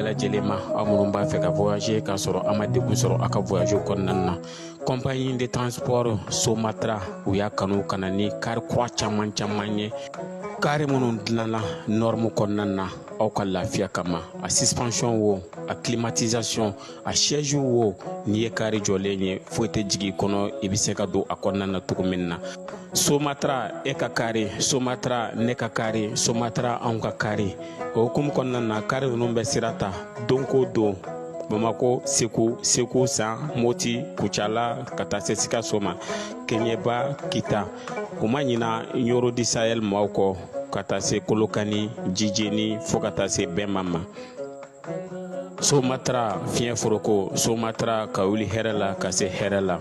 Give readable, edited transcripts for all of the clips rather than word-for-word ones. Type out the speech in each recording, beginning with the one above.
lajɛlen ma, aw minnu b'a fɛ ka voyager k'a sɔrɔ a ma degun sɔrɔ a ka voyage kɔnɔna na. Compagnie de transport Somatra, u y'a kanu ka na ni kari kura caman caman ye, kari minnu dilanna norme kɔnɔna na aw ka lafiya kama. A suspension wo, a climatisation, a siège wo, n'i ye kari jɔlen ye, foyi tɛ jigin i kɔnɔ, i bɛ se ka don a kɔnɔna na cogo min na. Somatra, e ka kari, Somatra, ne ka kari, Somatra, anw ka kari. O hukumu kɔnɔna na, kari ninnu bɛ sira ta don ko don Bamako, Segu, Segu San, Moti, Kucala, ka taa se Sikaso ma, Keɲeba, Kita. U ma ɲina Ɲoro di Sahel maaw kɔ, ka taa se Kolokani, Jijeni, fo ka taa se Bɛnma ma. Somatra, fiɲɛ foroko, Somatra, ka wuli hɛrɛ la ka se hɛrɛ la.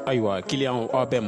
Ayiwa, kiliyanw, aw bɛ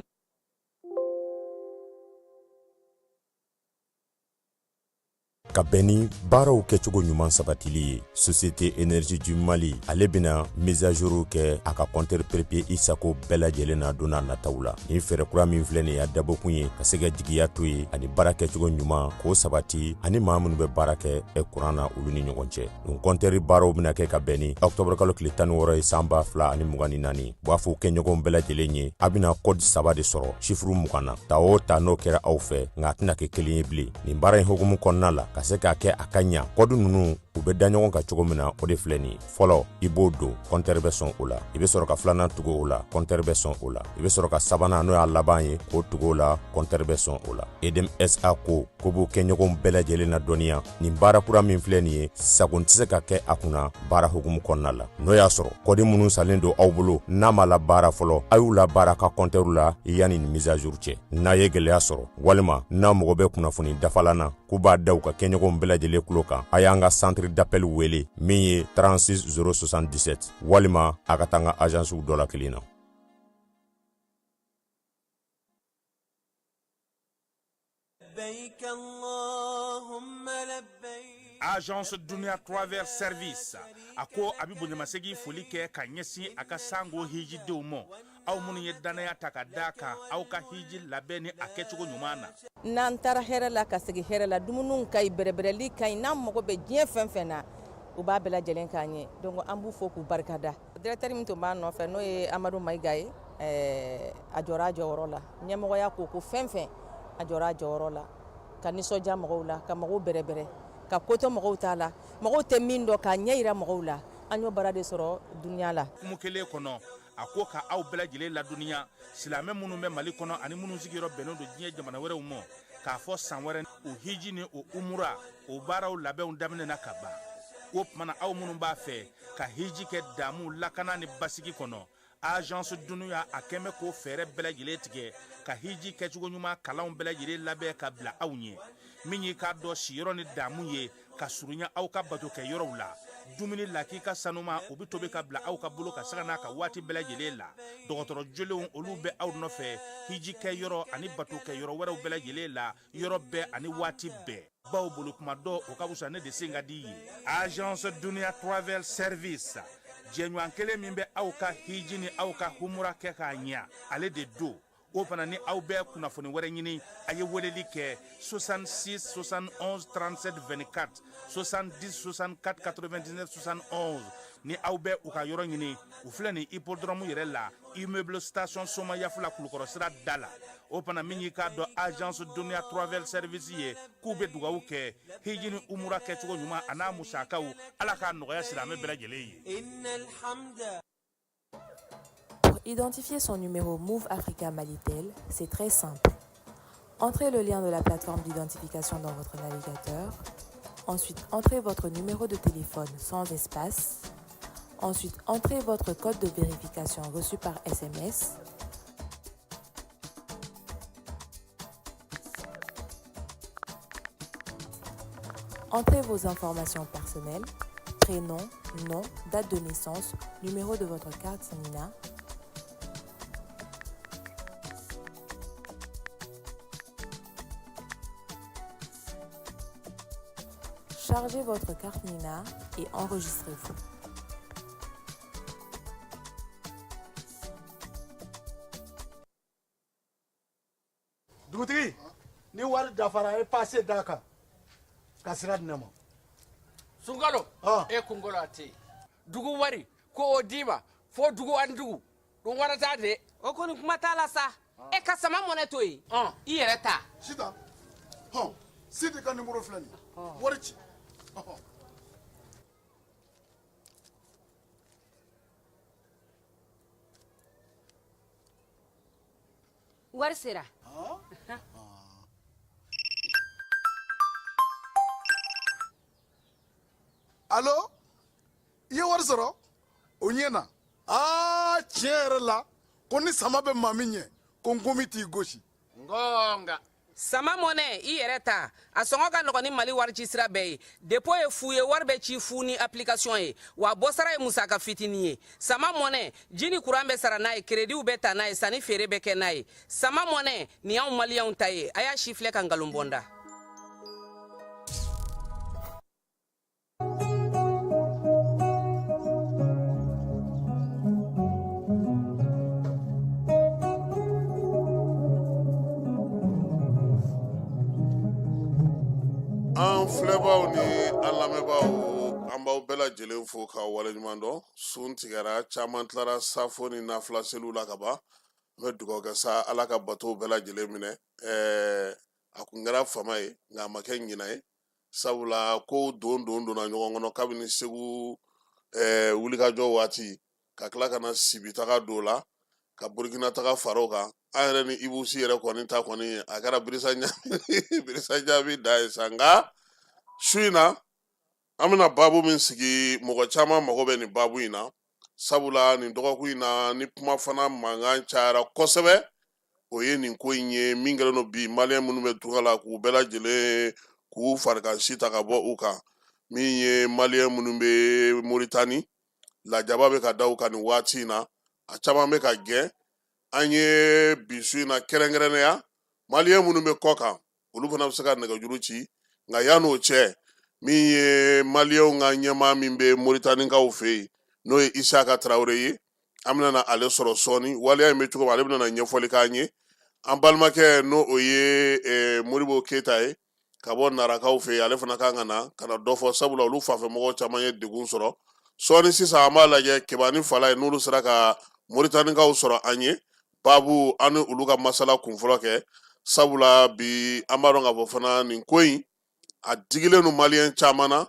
Ka bɛn ni baaraw kɛcogo ɲuman sabatili ye, Société Énergie du Mali, ale bɛna mise à jour kɛ a ka compteur prépayé i sago bɛɛ lajɛlen na don n'a nataw la. Nin fɛɛrɛ kura min filɛ nin ye, a dabɔkun ye ka se ka jigiya to ye ani baara kɛcogo ɲuman k'o sabati ani maa minnu bɛ baara kɛ kuran na, olu ni ɲɔgɔn cɛ. Nin compteur baaraw bɛna kɛ ka bɛn ni octobre kalo tile 16 ye, san 2024. U b'a fɔ kɛɲɔgɔnw bɛɛ lajɛlen ye, a bɛna code saba de sɔrɔ chiffre 20 na. Ta o ta, n'o kɛra aw fɛ, nka a tɛna kɛ kelen ye bilen. Nin baara in hukumu kɔnɔna la, ka se k'a kɛ a ka ɲa, code ninnu u bɛ da ɲɔgɔn kan cogo min na, o de filɛ nin ye. Fɔlɔ, i b'o don, compteur bɛ sɔn o la. I bɛ sɔrɔ ka filanan tugu o la, compteur bɛ sɔn o la. I bɛ sɔrɔ ka sabanan, n'o y'a laban ye, k'o tugu o la, compteur bɛ sɔn o la. EDM SA ko ko b'u kɛɲɔgɔnw bɛɛ lajɛlen na dɔnniya, nin baara kura min filɛ nin ye, sagon tɛ se ka kɛ a kunna baara hukumu kɔnɔna la. N'o y'a sɔrɔ code minnu salen don aw bolo, n'a ma labaara fɔlɔ, a y'u labaara ka compteur la yanni nin mise à jour cɛ. N'a ye gɛlɛya sɔrɔ walima n'a mago bɛ kunnafoni dafalan na, k'u b'a da u ka kɛɲɔgɔnw bɛɛ lajɛlen tulo kan, a y'an ka centre d'appel wele min ye 36 077, walima a ka taa an ka agencew dɔ la kelen na. Agence Dunia Travel Service, a ko a bɛ bonyamasegin foli kɛ ka ɲɛsin a ka sango hijidenw ma, aw minnu ye dannaya ta ka da kan aw ka hiji labɛn ni a kɛcogo ɲuman na. N'an taara hɛrɛ la ka segin hɛrɛ la, dumuniw ka ɲi, bɛrɛbɛrɛli ka ɲi, n'an mago bɛ diɲɛ fɛn fɛn na, u b'a bɛɛ lajɛlen k'an ye. Donc an b'u fo k'u barikada. Directeur min tun b'an nɔfɛ, n'o ye Amadu Mayiga ye, a jɔra a jɔyɔrɔ la. Ɲɛmɔgɔya ko ko fɛn fɛn, a jɔra a jɔyɔrɔ la ka nisɔndiya mɔgɔw la, ka mɔgɔw bɛrɛbɛrɛ, ka kotɔ mɔgɔw t'a la, mɔgɔw tɛ min dɔn, k'a ɲɛ yira mɔgɔw la. An y'o baara de sɔrɔ Dunia la. Hukumu kelen kɔnɔ, a ko ka aw bɛɛ lajɛlen ladɔnniya, silamɛ minnu bɛ Mali kɔnɔ ani minnu sigiyɔrɔ bɛnnen don diɲɛ jamana wɛrɛw ma, k'a fɔ san wɛrɛ o hiji ni o umura o baaraw labɛnw daminɛna ka ban. O tuma na, aw minnu b'a fɛ ka hiji kɛ damu, lakana ni basigi kɔnɔ, Agence Dunia a kɛn bɛ k'o fɛɛrɛ bɛɛ lajɛlen tigɛ ka hiji kɛcogo ɲuman kalanw bɛɛ lajɛlen labɛn ka bila aw ɲɛ. Min y'i k'a dɔn siyɔrɔ ni damu ye ka surunya aw ka bato kɛ yɔrɔw la, dumuni lakika sanuma, o bɛ tobi ka bila aw ka bolo ka sanga n'a ka waati bɛɛ lajɛlen la. Dɔgɔtɔrɔ jolenw, olu bɛ aw nɔfɛ hiji kɛ yɔrɔ ani bato kɛ yɔrɔ wɛrɛw bɛɛ lajɛlen la, yɔrɔ bɛɛ ani waati bɛɛ, baw bolo kuma dɔ o ka fisa ne de sen ka di ye. Agence Dunia Travel Service, jɛɲɔgɔn kelen min bɛ aw ka hiji ni aw ka humura kɛ k'a ɲɛ, ale de don. O fana ni aw bɛ kunnafoni wɛrɛ ɲini, a ye weleli kɛ 66 71 37 24, 70 64 99 71. Ni aw bɛ u ka yɔrɔ ɲini, u filɛ nin hippodrome yɛrɛ la, immeuble station Somayafula, Kulukɔrɔ sira da la. O fana, min y'i k'a dɔn Agence Dunia Travel Service ye, k'u bɛ dugawu kɛ hiji ni umura kɛcogo ɲuman a n'a musakaw, Ala k'a nɔgɔya silamɛ bɛɛ lajɛlen ye. Pour identifier son numéro Moov Africa Malitel, c'est très simple. Entrez le lien de la plateforme d'identification dans votre navigateur. Ensuite, entrez votre numéro de téléphone sans espace. Ensuite, entrez votre code de vérification reçu par SMS. Entrez vos informations personnelles, prénom, nom, date de naissance, numéro de votre carte NINA. Chargez votre carte NINA et enregistrez-vous. Dugutigi, ni wari dafara, e pase d'a kan ka sira di ne ma. Sunkalo e kunkolo a tɛ yen dugu wari ko o d'i ma fo dugu ani dugu dun wara t'a de. O kɔni kuma t'a la sa, e ka sama mɔnɛ to yen, i yɛrɛ ta. Sitan hɔn, Sidi ka nimoro filɛ nin ye, wari ci. Wari sera. Alo, i ye wari sɔrɔ o ɲɛ na. Aa, tiɲɛ yɛrɛ la, ko ni sama bɛ maa min ɲɛ, ko nkomi t'i gosi. Ngonga. Sama mɔnɛ, i yɛrɛ ta, a sɔngɔ ka nɔgɔn ni Mali wari ci sira bɛɛ ye. Dépôt ye fu ye, wari bɛ ci fu ni application ye, wa bɔsara ye musaka fitinin ye. Sama mɔnɛ, ji ni kuran bɛ sara n'a ye, créditw bɛ ta n'a ye, sanni feere bɛ kɛ n'a ye. Sama mɔnɛ nin y'anw maliyɛnw ta ye. A y'a si filɛ ka nkalon bɔ n da. An filɛbaw ni an lamɛnbaaw, an b'aw bɛɛ lajɛlen fo k'aw waleɲuman dɔn. Sun tigɛra, caman tilara safo ni nafila seliw la ka ban. An bɛ dugawu kɛ sa, Ala ka batow bɛɛ lajɛlen minɛ. A kun kɛra fama ye, nka a ma kɛ ɲinan ye, sabula kow don don donna ɲɔgɔn kɔnɔ kabini Segu wulikajɔ waati, ka tila ka na Sibi taga don la, ka Burukina taga fara o kan. An yɛrɛ ni Ibusi yɛrɛ kɔni ta kɔni, a kɛra birisa ɲami birisa jaabi da ye sa. Nka su in na, an bɛna baabu min sigi, mɔgɔ caman mago bɛ nin baabu in na, sabula nin dɔgɔkun in na ni kuma fana mankan cayara kosɛbɛ, o ye nin ko in ye min kɛlen don bi maliyɛn minnu bɛ tunga la, k'u bɛɛ lajɛlen k'u farikansi ta ka bɔ u kan. Min ye maliyɛn minnu bɛ Moritani, lajaba bɛ ka da u kan nin waati in na, a caman bɛ ka gɛn. An ye bi su in na kɛrɛnkɛrɛnnenya maliyɛn minnu bɛ kɔ kan, olu fana bɛ se ka nɛgɛjuru ci. Nka yann'o cɛ, min ye maliyɛnw ka ɲɛmaa min bɛ Moritanikaw fɛ yen, n'o ye Isaka Tarawele ye, an bɛna na ale sɔrɔ sɔɔni. Waleya in bɛ cogo min, ale bɛna na ɲɛfɔli k'an ye. An balimakɛ, n'o o ye Modibo Keyita ye ka bɔ Narakaw fɛ yen, ale fana kan ka na ka na dɔ fɔ, sabula olu fanfɛmɔgɔw caman ye degun sɔrɔ. Sɔɔni sisan, an b'a lajɛ Keba ni Fala ye, n'olu sera ka Moritanikaw sɔrɔ an ye baabu, an ni olu ka masala kunfɔlɔ kɛ, sabula bi an b'a dɔn k'a fɔ fana nin ko in a digilen don maliyɛn caman na.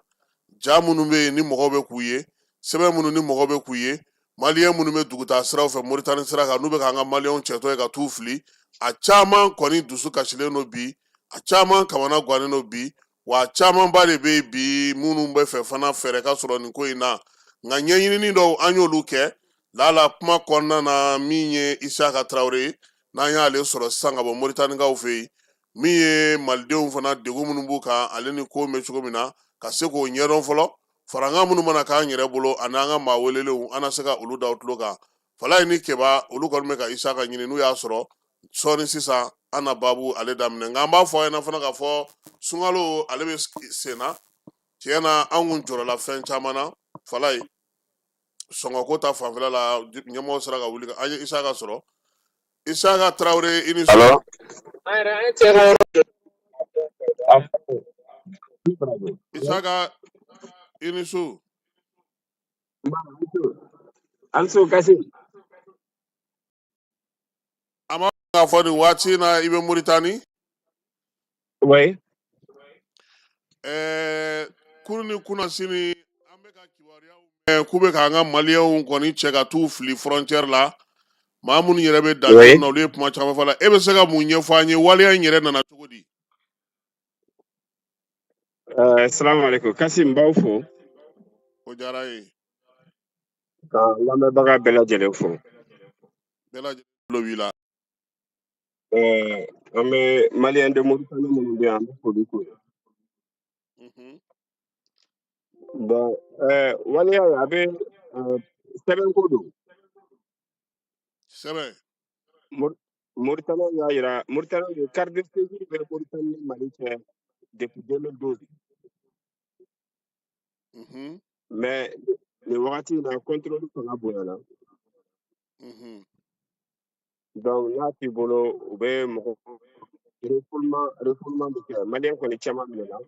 Ja minnu bɛ yen ni mɔgɔw bɛ k'u ye, sɛbɛn minnu ni mɔgɔw bɛ k'u ye, maliyɛn minnu bɛ dugutaa siraw fɛ Moritani sira kan, n'u bɛ k'an ka maliyɛnw cɛtɔ ye ka t'u fili, a caman kɔni dusu kasilen don bi, a caman kamana gannen don bi, wa a camanba de bɛ yen bi minnu bɛ fɛ fana fɛɛrɛ ka sɔrɔ nin ko in na. Nka ɲɛɲinini dɔw an y'olu kɛ lala kuma kɔnɔna na. Min ye Isaka Tarawele ye, n'an y'ale sɔrɔ sisan ka bɔ Moritanikaw fɛ yen, min ye malidenw fana degun minnu b'u kan, ale ni ko bɛ cogo min na, ka se k'o ɲɛdɔn fɔlɔ. Farankan minnu mana k'an yɛrɛ bolo ani an ka maa welelenw, an na se ka olu da u tulo kan. Falaye ni Keba, olu kɔni bɛ ka Isaka ɲini, n'u y'a sɔrɔ sɔɔni sisan, an na baabu ale daminɛ. Nka an b'a fɔ a ɲɛna fana k'a fɔ sunkalo ale bɛ sen na. Tiɲɛ na, an kun jɔrɔla fɛn caman na. Falaye, sɔngɔko ta fanfɛla la, ɲɛmɔgɔ sera ka wuli. An ye Isaka sɔrɔ. Isaka Tarawele, i ni su. Isaka, i ni su. An so kasi. An b'a k'a fɔ nin waati in na i bɛ Moritani. Oui. Kunu ni kunnasini, an bɛ ka kibaruyaw mɛn k'u bɛ k'an ka maliyɛnw kɔni cɛ ka t'u fili frontière la. Maa minnu yɛrɛ bɛ danni na, olu ye kuma caman fɔ la. E bɛ se ka mun ɲɛfɔ an ye, waleya in yɛrɛ nana cogo di? Salamu alaikum. Kasim, n b'aw fo. O diyara n ye. Ka lamɛnbaga bɛɛ lajɛlen fo. Bɛɛ lajɛlen tulo b'i la. An bɛ maliyɛn de Mauritanie minnu bɛ yan, an bɛ foli k'u ye. Bon, waleya in, a bɛ sɛbɛnko don. Sɛbɛn. Mauritanie y'a yira, Mauritanie ye carte de séjour bɛ Mauritanie ni Mali cɛ depuis 2012. Mais nin wagati in na, contrôle fanga bonyana. Donc n'a t'i bolo, u bɛ mɔgɔ refoulement bɛ kɛ. Maliyɛn kɔni caman minɛna.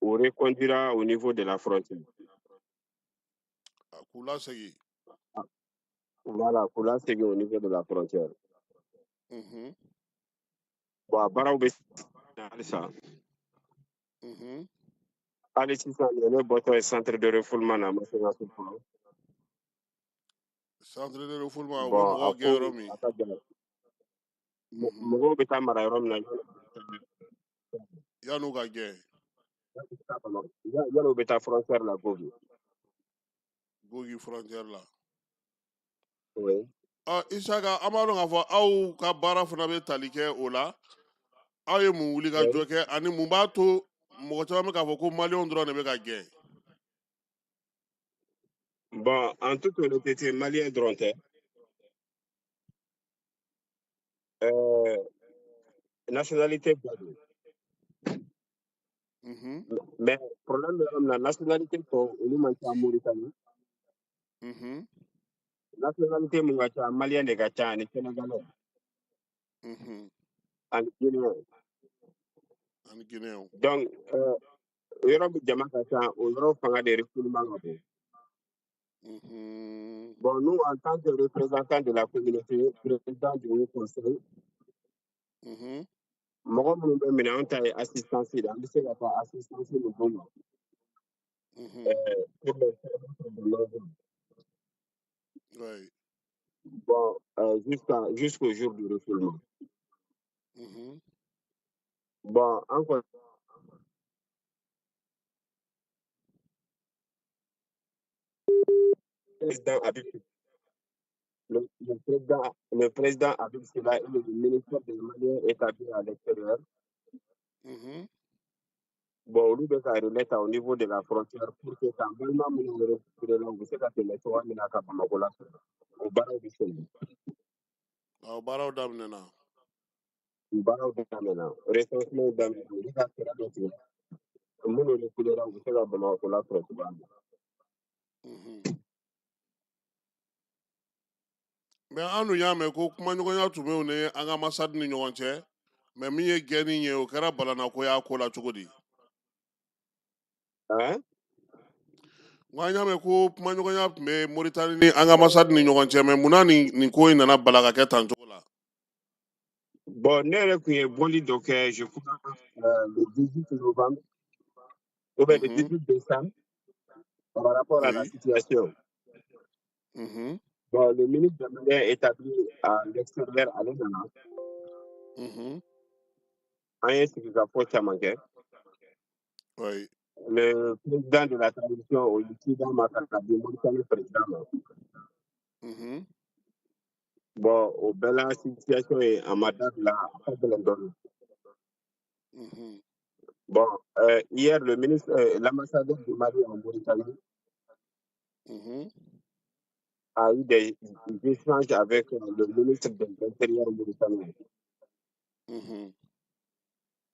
O reconduira au niveau de la frontière. K'u lasegin. Voilà, k'u lasegin au niveau de la frontière. Bon, a baaraw bɛ halisa. Hali sisan nin ye ne bɔtɔ ye centre de refoulement na, a ma se n ka so fɔlɔ. Centre de refoulement, u bɛ Bon, a mɔgɔw ko gɛn yɔrɔ min. a ka gɛlɛn. Mɔgɔw bɛ taa mara yɔrɔ min na yan'u ka gɛn. Yan'u bɛ taa frontière la Gogi. Gogi frontière la. Oui. Ɔ Isaka, an b'a dɔn k'a fɔ aw ka baara fana bɛ tali kɛ o la. Aw ye mun wuli ka jɔ kɛ ani mun b'a to mɔgɔ caman bɛ k'a fɔ ko maliyɛnw dɔrɔn de bɛ ka gɛn? Bon, en toute honnêteté, malien dɔrɔn tɛ. Nationalité bɛɛ don. Mais problème bɛ yɔrɔ min na, nationalité tɔw olu man ca Mauritanie. Nationalité mun ka ca, malien de ka ca ani sénégalais. Ani guinéen. Ani guinéen. Donc, yɔrɔ min jama ka ca, o yɔrɔ fanga de refoulement ka bon. Bon, nous, en tant que représentants de la communauté, président du Haut Conseil, mɔgɔ minnu bɛ minɛ, anw ta ye assistance de, an bɛ se ka taa assistance min d'u ma. Pour les permettre de loger. Bon, jusqu'au jour du refoulement. Bon, encore. Président Habib, le président Habib Sylla et le ministère des Maliens établi à l'extérieur. Bon, olu bɛ ka relais ta au niveau de la frontière pour que k'an balima minnu refoulé la, u bɛ se ka tɛmɛ cogoya min na ka Bamakɔ lasɔrɔ. O baaraw bɛ sen. O baaraw daminɛna. O baaraw daminɛna. Recensement daminɛna. Olu ka fɛɛrɛ dɔ tigɛ. Minnu refoulé la, u bɛ se ka Bamakɔ lasɔrɔ cogoya min na. Mais an dun y'a mɛn ko kumaɲɔgɔnya tun bɛ u ni an ka ambassade ni ɲɔgɔn cɛ, mais min ye gɛnni ye, o kɛra balanako y'a ko la cogo di? Hein? N ko an y'a mɛn ko kumaɲɔgɔnya tun bɛ Mauritanie ni an ka ambassade ni ɲɔgɔn cɛ, mais munna nin ko in nana bala ka kɛ tan cogo la? Bon, ne yɛrɛ tun ye bɔli dɔ kɛ, je crois, le 18 novembre ou bien le 18 décembre par rapport à la situation. Bon, le ministre des Maliens établi à l'extérieur, ale nana. An ye sigikafɔ caman kɛ. Le président de la transition, o ye ci d'a ma ka na di Mauritanie président ma. Bon, o bɛɛ la situation ye a ma dabila, a ka gɛlɛn dɔɔnin. Bon, hier, le ministre, l'ambassadeur du Mali en Mauritanie a eu des échanges avec le ministre de l'Intérieur mauritanien.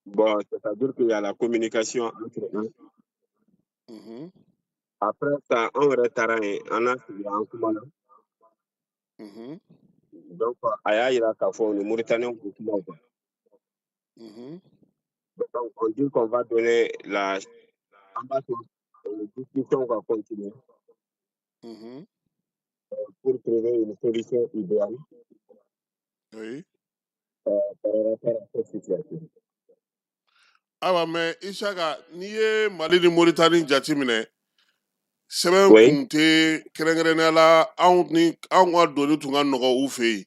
Bon, c'est-à-dire qu'il y a la communication entre eux. Après ça, an yɛrɛ taara yen, an n'a sigira an kumana. Donc, a y'a yira k'a fɔ ni Mauritaniens bɛ kuma o kan. Donc, on dit qu'on va donner la... An b'a to discussion va continuer pour trouver une solution idéale par rapport à cette situation. Ayiwa, mais Isaka, n'i ye Mali ni Mauritanie jateminɛ, sɛbɛn kun tɛ kɛrɛnkɛrɛnnenya la, anw ni anw ka doni tun ka nɔgɔ u fɛ yen,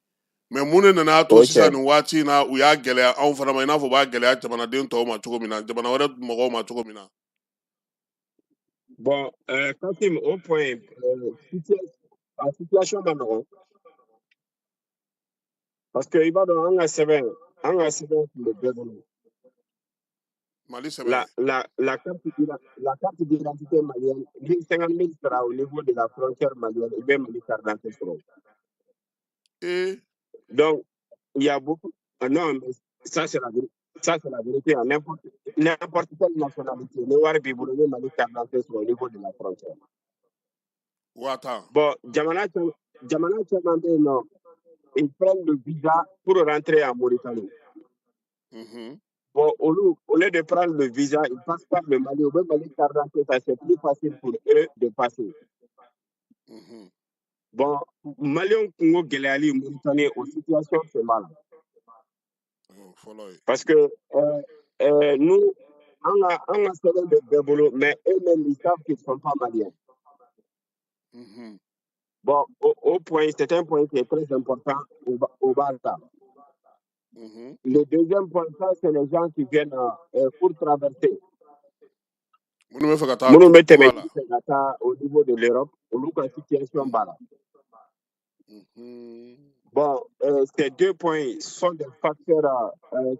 mais mun de nana to sisan nin waati in na u y'a gɛlɛya anw fana ma, i n'a fɔ u b'a gɛlɛya jamanaden tɔw ma cogo min na, jamana wɛrɛ mɔgɔw ma cogo min na? Bon, Kassim, au point, la situation ma nɔgɔn parce que i b'a dɔn an ka sɛbɛn tun bɛ bɛɛ bolo. Mali sɛbɛn. La carte d'identité malienne, ni 50 000 sara au niveau de la frontière malienne, i bɛ Mali carte d'identité sɔrɔ. Donc, il y a beaucoup. Non, mais ça c'est la vérité. Ça c'est la vérité. N'importe quelle nationalité, ni wari b'i bolo, i bɛ Mali carte d'identité sɔrɔ au niveau de la frontière. 50 000. Bon, jamana caman bɛ yen nɔ, ils prennent le visa pour rentrer en Mauritanie. Bon, olu, au lieu de prendre le visa, ils passent par le Mali. U bɛ Mali carte d'identité ta, c'est plus facile pour eux de passer. Bon, Maliyɛnw kungo gɛlɛyali Mauritanie, o situation sen b'a la. O fɔlɔ ye. Parce que nous, an ka sɛbɛn bɛ bɛɛ bolo, mais eux-mêmes, ils savent qu'ils ne sont pas maliens. Bon, au point, c'est un point qui est très important au bas là. Le deuxième point, ça, c'est les gens qui viennent pour traverser. Minnu bɛ fɛ ka taa Minnu bɛ tɛmɛ tunga la. ji fɛ ka taa au niveau de l'Europe, olu ka situation b'a la. Bon, ces deux points sont des facteurs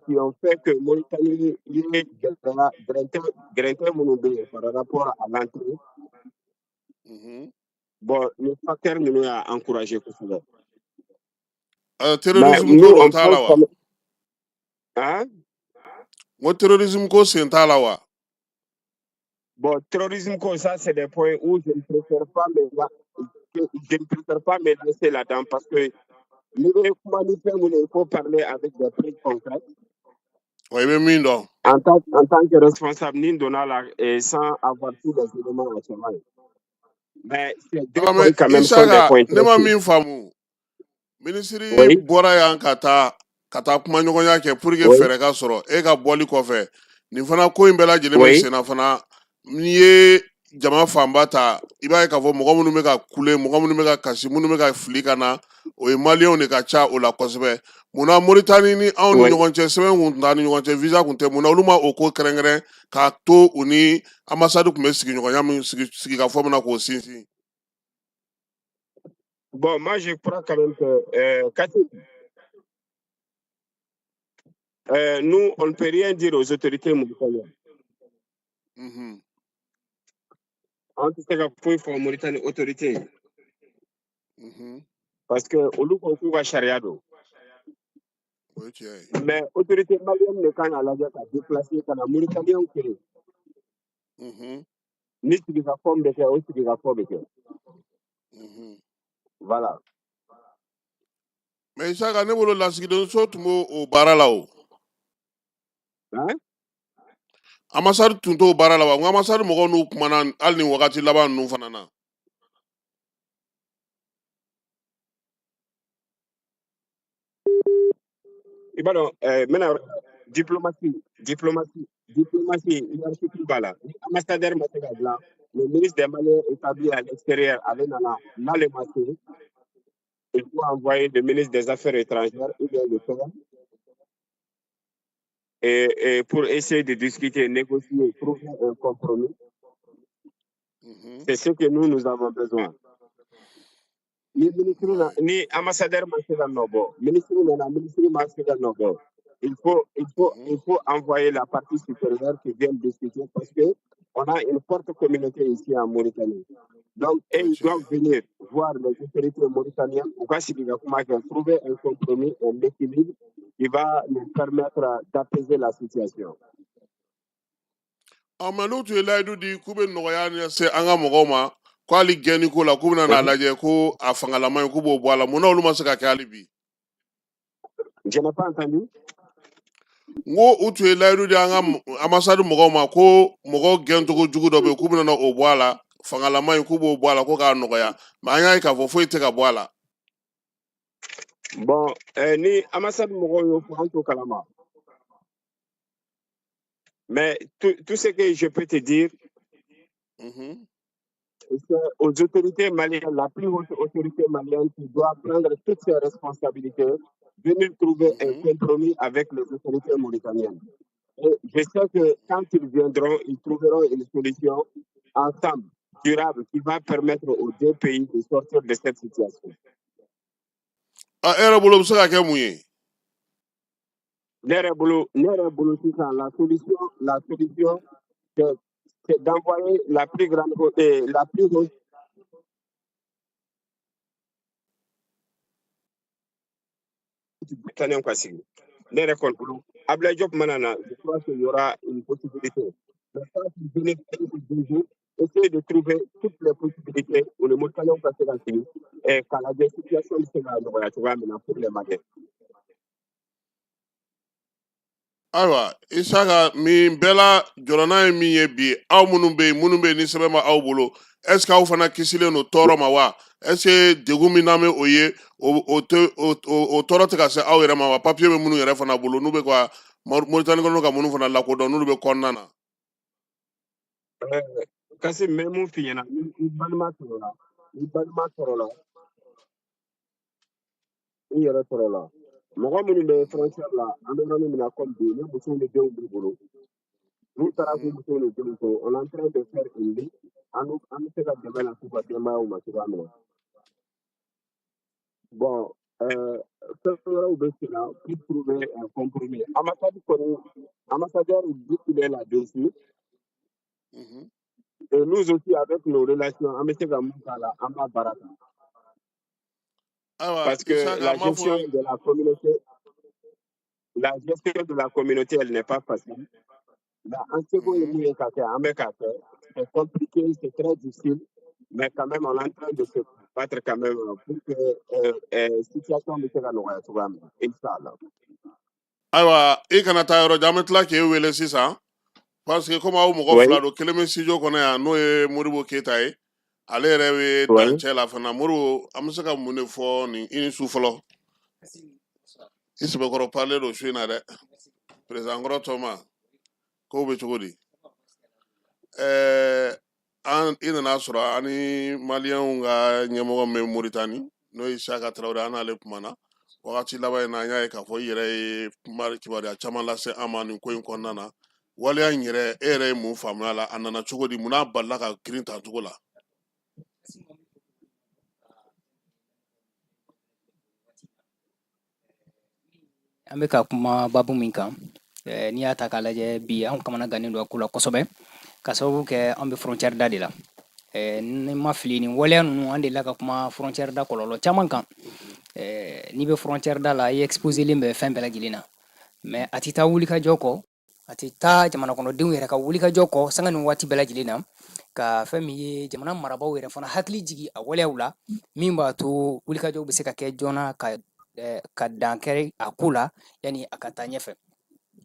qui ont fait que Mauritanie ye gɛlɛya gɛrɛntɛ minnu bɛ yen par rapport à l'entrée. Bon, les facteurs ninnu y'a encouragé kosɛbɛ. Mais Terrorisme nous, ko on dun t'a la pense wa? comme, hein? N ko terrorisme ko sen t'a la wa? Bon, terrorisme comme ça, c'est des points où je ne préfère pas me lancer là-dedans parce que ni bɛ kuma ni fɛn minnu ye, il faut parler avec des preuves concrètes. Wa i bɛ min dɔn. En tant que responsable, ni donna la et sans avoir tous les éléments à son main. Mais ces deux Ah, points mais quand même sont des Isaka, points ne très ma clés. min faamu, minisiri bɔra yan ka taa kumaɲɔgɔnya kɛ pour que fɛɛrɛ ka sɔrɔ e ka bɔli kɔfɛ. Nin fana ko in bɛɛ lajɛlen bɛ sen na fana. N'i ye jama fanba ta, i b'a ye k'a fɔ mɔgɔ minnu bɛ ka kule, mɔgɔ minnu bɛ ka kasi, minnu bɛ ka fili ka na, o ye maliyɛnw de ka ca o la kosɛbɛ. Munna Moritani ni anw ni ɲɔgɔn cɛ, sɛbɛn kun t'an ni ɲɔgɔn cɛ, visa kun tɛ, munna olu ma o ko kɛrɛnkɛrɛn k'a to u ni ambassade tun bɛ sigiɲɔgɔnya min sigi sigikafɔ min na k'o sinsin? Bon, moi je crois quand même que, Cathy, nous, on ne peut rien dire aux autorités mauritaniennes. An tɛ se ka foyi fɔ Mauritanie autorité parce que olu ko k'u ka sariya don. O ye tiɲɛ ye. Mais autorité malienne de kan ka lajɛ ka déplacer ka na Mauritaniens fɛ yen. Ni sigikafɔ min bɛ kɛ, o sigikafɔ bɛ kɛ. Voilà. Mais Isaka, ne bolo lasigidenso tun b'o o baara la o. Hein? Ambassade tun t'o baara la wa? N ko ambassade mɔgɔw n'u kumana hali nin wagati laban ninnu fana na. I b'a dɔn, n bɛna diplomatie hiérarchique b'a la. Ni ambassadeur ma se ka dilan, le ministre des Maliens établi à l'extérieur, ale nana, n'ale ma se, il faut envoyer le ministre des Affaires étrangères ou bien le PM et pour essayer de discuter, négocier, trouver un compromis. C'est ce que nous, nous avons besoin. Ni ministre na, ni ambassadeur ma se ka nɔ bɔ, ministre nana, ministre ma se ka nɔ bɔ. Il faut envoyer la partie supérieure qui vient discuter parce que on a une forte communauté ici en Mauritanie. Donc, et O ye ils tiɲɛ doivent ye. venir voir les autorités mauritaniennes u ka sigi ka kuma kɛ, trouver un compromis, un équilibre qui va nous permettre d'apaiser la situation. Ɔ, mais n'u tun ye layidu di k'u bɛ nɔgɔya lase an ka mɔgɔw ma, ko hali gɛnni ko la, k'u bɛna n'a lajɛ ko a fangalama ye, k'u b'o bɔ a la, munna olu ma se ka kɛ hali bi? Je n'ai pas entendu. N ko u tun ye layidu di an ka ambassade mɔgɔw ma ko mɔgɔw gɛncogo jugu dɔ bɛ yen, k'u bɛna na o bɔ a la, fangalama in k'u b'o bɔ a la, ko k'a nɔgɔya, mais an y'a ye k'a fɔ foyi tɛ ka bɔ a la. Bon, ni ambassade mɔgɔw y'o fɔ, an t'o kalama. Mais tout ce que je peux te dire, c'est aux autorités maliennes, la plus haute autorité malienne qui doit prendre toutes ses responsabilités, venir trouver un compromis avec les autorités mauritaniennes. Et je sais que quand ils viendront, ils trouveront une solution ensemble, durable, qui va permettre aux deux pays de sortir de cette situation. A e yɛrɛ bolo, o bɛ se ka kɛ mun ye? Ne yɛrɛ bolo sisan, la solution, c'est d'envoyer la plus haute Mauritaniens ka sigi. Ne yɛrɛ kɔni bolo, Abdoulaye Diop mana na, je crois qu'il y aura une possibilité. Mais ça, pour venir un ou 2 jours, essayer de trouver toutes les possibilités où les Mauritaniens ka se ka sigi k'a lajɛ situation bɛ se ka nɔgɔya cogoya min na pour les Maliens. Ayiwa Isaka, min bɛɛ la jɔrɔna ye min ye bi, aw minnu bɛ yen, minnu bɛ yen ni sɛbɛn ma aw bolo, est ce que aw fana kisilen don tɔɔrɔ ma wa? Est ce que degun min n'an bɛ o ye, o tɛ o tɔɔrɔ tɛ ka se aw yɛrɛ ma wa? Papiye bɛ minnu yɛrɛ fana bolo, n'u bɛ ka Moritani kɔnɔ ka minnu fana lakodɔn, n'olu bɛ kɔnɔna na. Kasim, n bɛ mun f'i ɲɛna, ni i balima tɔɔrɔla, ni balima tɔɔrɔla, i yɛrɛ tɔɔrɔla. Mɔgɔ minnu bɛ frontière la, an bɛ yɔrɔ min na comme bi, ni musow ni denw b'u bolo, n'u taara k'u musow ni denw to, on est en train de faire une liste, an bɛ se ka dɛmɛ lase u ka denbayaw ma cogoya min na. Bon, fɛn wɛrɛw bɛ sen na pour trouver un compromis. Ambassade kɔni, ambassadeur dit qu'il est là-dessus. Et nous aussi, avec nos relations, an bɛ se ka mun k'a la, an b'a baara kɛ. Ayiwa Parce que Isaka, la an b'a fɔ gestion de la communauté, la gestion de la communauté, elle n'est pas facile. Mais an seko ye mun ye ka kɛ, an bɛ k'a kɛ. C'est compliqué, c'est très difficile, mais quand même, on est en train de se battre quand même pour que situation bɛ se ka nɔgɔya cogoya min na, inchallah. Ayiwa, i kana taa yɔrɔ jan, an bɛ tila k'e wele sisan, parce que komi aw mɔgɔ fila don, kelen bɛ studio kɔnɔ yan, n'o ye Modibo Keyita ye, ale yɛrɛ bɛ dancɛ la fana. Modibo, an bɛ se ka mun de fɔ nin? I ni su fɔlɔ. I sɛbɛkɔrɔ parlen don su in na dɛ. Président kɔrɔ tɔma, kow bɛ cogo di? Ɛɛ, an i nana sɔrɔ an ni maliyɛnw ka ɲɛmɔgɔ min bɛ Moritani, n'o ye Isaka Tarawele, an n'ale kumana wagati laban in na. An y'a ye k'a fɔ i yɛrɛ ye kuma kibaruya caman lase an ma nin ko in kɔnɔna na. Waleya in yɛrɛ, e yɛrɛ ye mun faamuya la? A nana cogo di? Mun n'a balila ka girin ta cogo la? An bɛ ka kuma babu min kan, n'i y'a ta k'a lajɛ bi, anw kamana gannen don a ko la kosɛbɛ, ka sababu kɛ an bɛ frontière da de la. Ni ma fili, nin waleya ninnu, an delila ka kuma frontière da kɔlɔlɔ caman kan. N'i bɛ frontière da la, i exposelen bɛ fɛn bɛɛ lajɛlen na, mais a tɛ taa wulikajɔ kɔ, a tɛ taa jamana kɔnɔdenw yɛrɛ ka wulikajɔ kɔ sanga ni waati bɛɛ lajɛlen na, ka fɛn min ye jamana marabaaw yɛrɛ fana hakili jigin a waleyaw la, min b'a to wulikajɔw bɛ se ka kɛ joona ka dan kɛ a ko la yanni a ka taa ɲɛfɛ.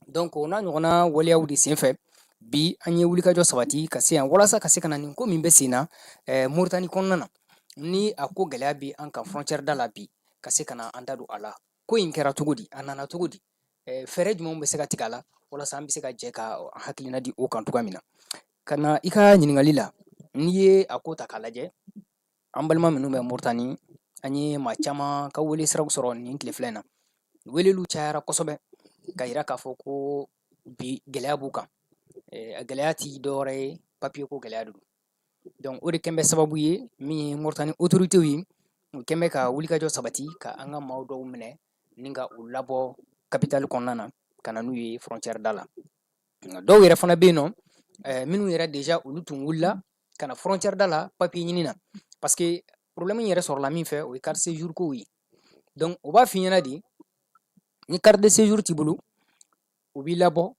Donc o n'a ɲɔgɔnna waleyaw de senfɛ, bi an ye wulikajɔ sabati ka se yan, walasa ka se ka na nin ko min bɛ sen na Moritani kɔnɔna na, ni a ko gɛlɛya bɛ an kan frontière da la bi, ka se ka na an da don a la. Ko in kɛra cogo di? A nana cogo di? Fɛɛrɛ jumɛnw bɛ se ka tigɛ a la walasa an bɛ se ka jɛ ka hakilina di o kan cogoya min na? Ka na i ka ɲininkali la, n'i ye a ko ta k'a lajɛ, an balima minnu bɛ Moritani, an ye maa caman ka wele siraw sɔrɔ nin tile fila in na. Weleliw cayara kosɛbɛ ka yira k'a fɔ ko bi gɛlɛya b'u kan. A gɛlɛya ti dɔwɛrɛ ye, papiye ko gɛlɛya de don. Donc o de kɛn bɛ sababu ye min ye Moritani autorités ye, u kɛn bɛ ka wulikajɔ sabati ka an ka maaw dɔw minɛ ni ka u labɔ capitale kɔnɔna na ka na n'u ye frontière da la. Nka dɔw yɛrɛ fana bɛ yen nɔ, minnu yɛrɛ déjà olu tun wulila ka na frontière da la papier ɲini na, parce que problème yɛrɛ sɔrɔla min fɛ, o ye carte séjour kow ye. Donc o b'a f'i ɲɛna de, ni carte de séjour t'i bolo, u b'i labɔ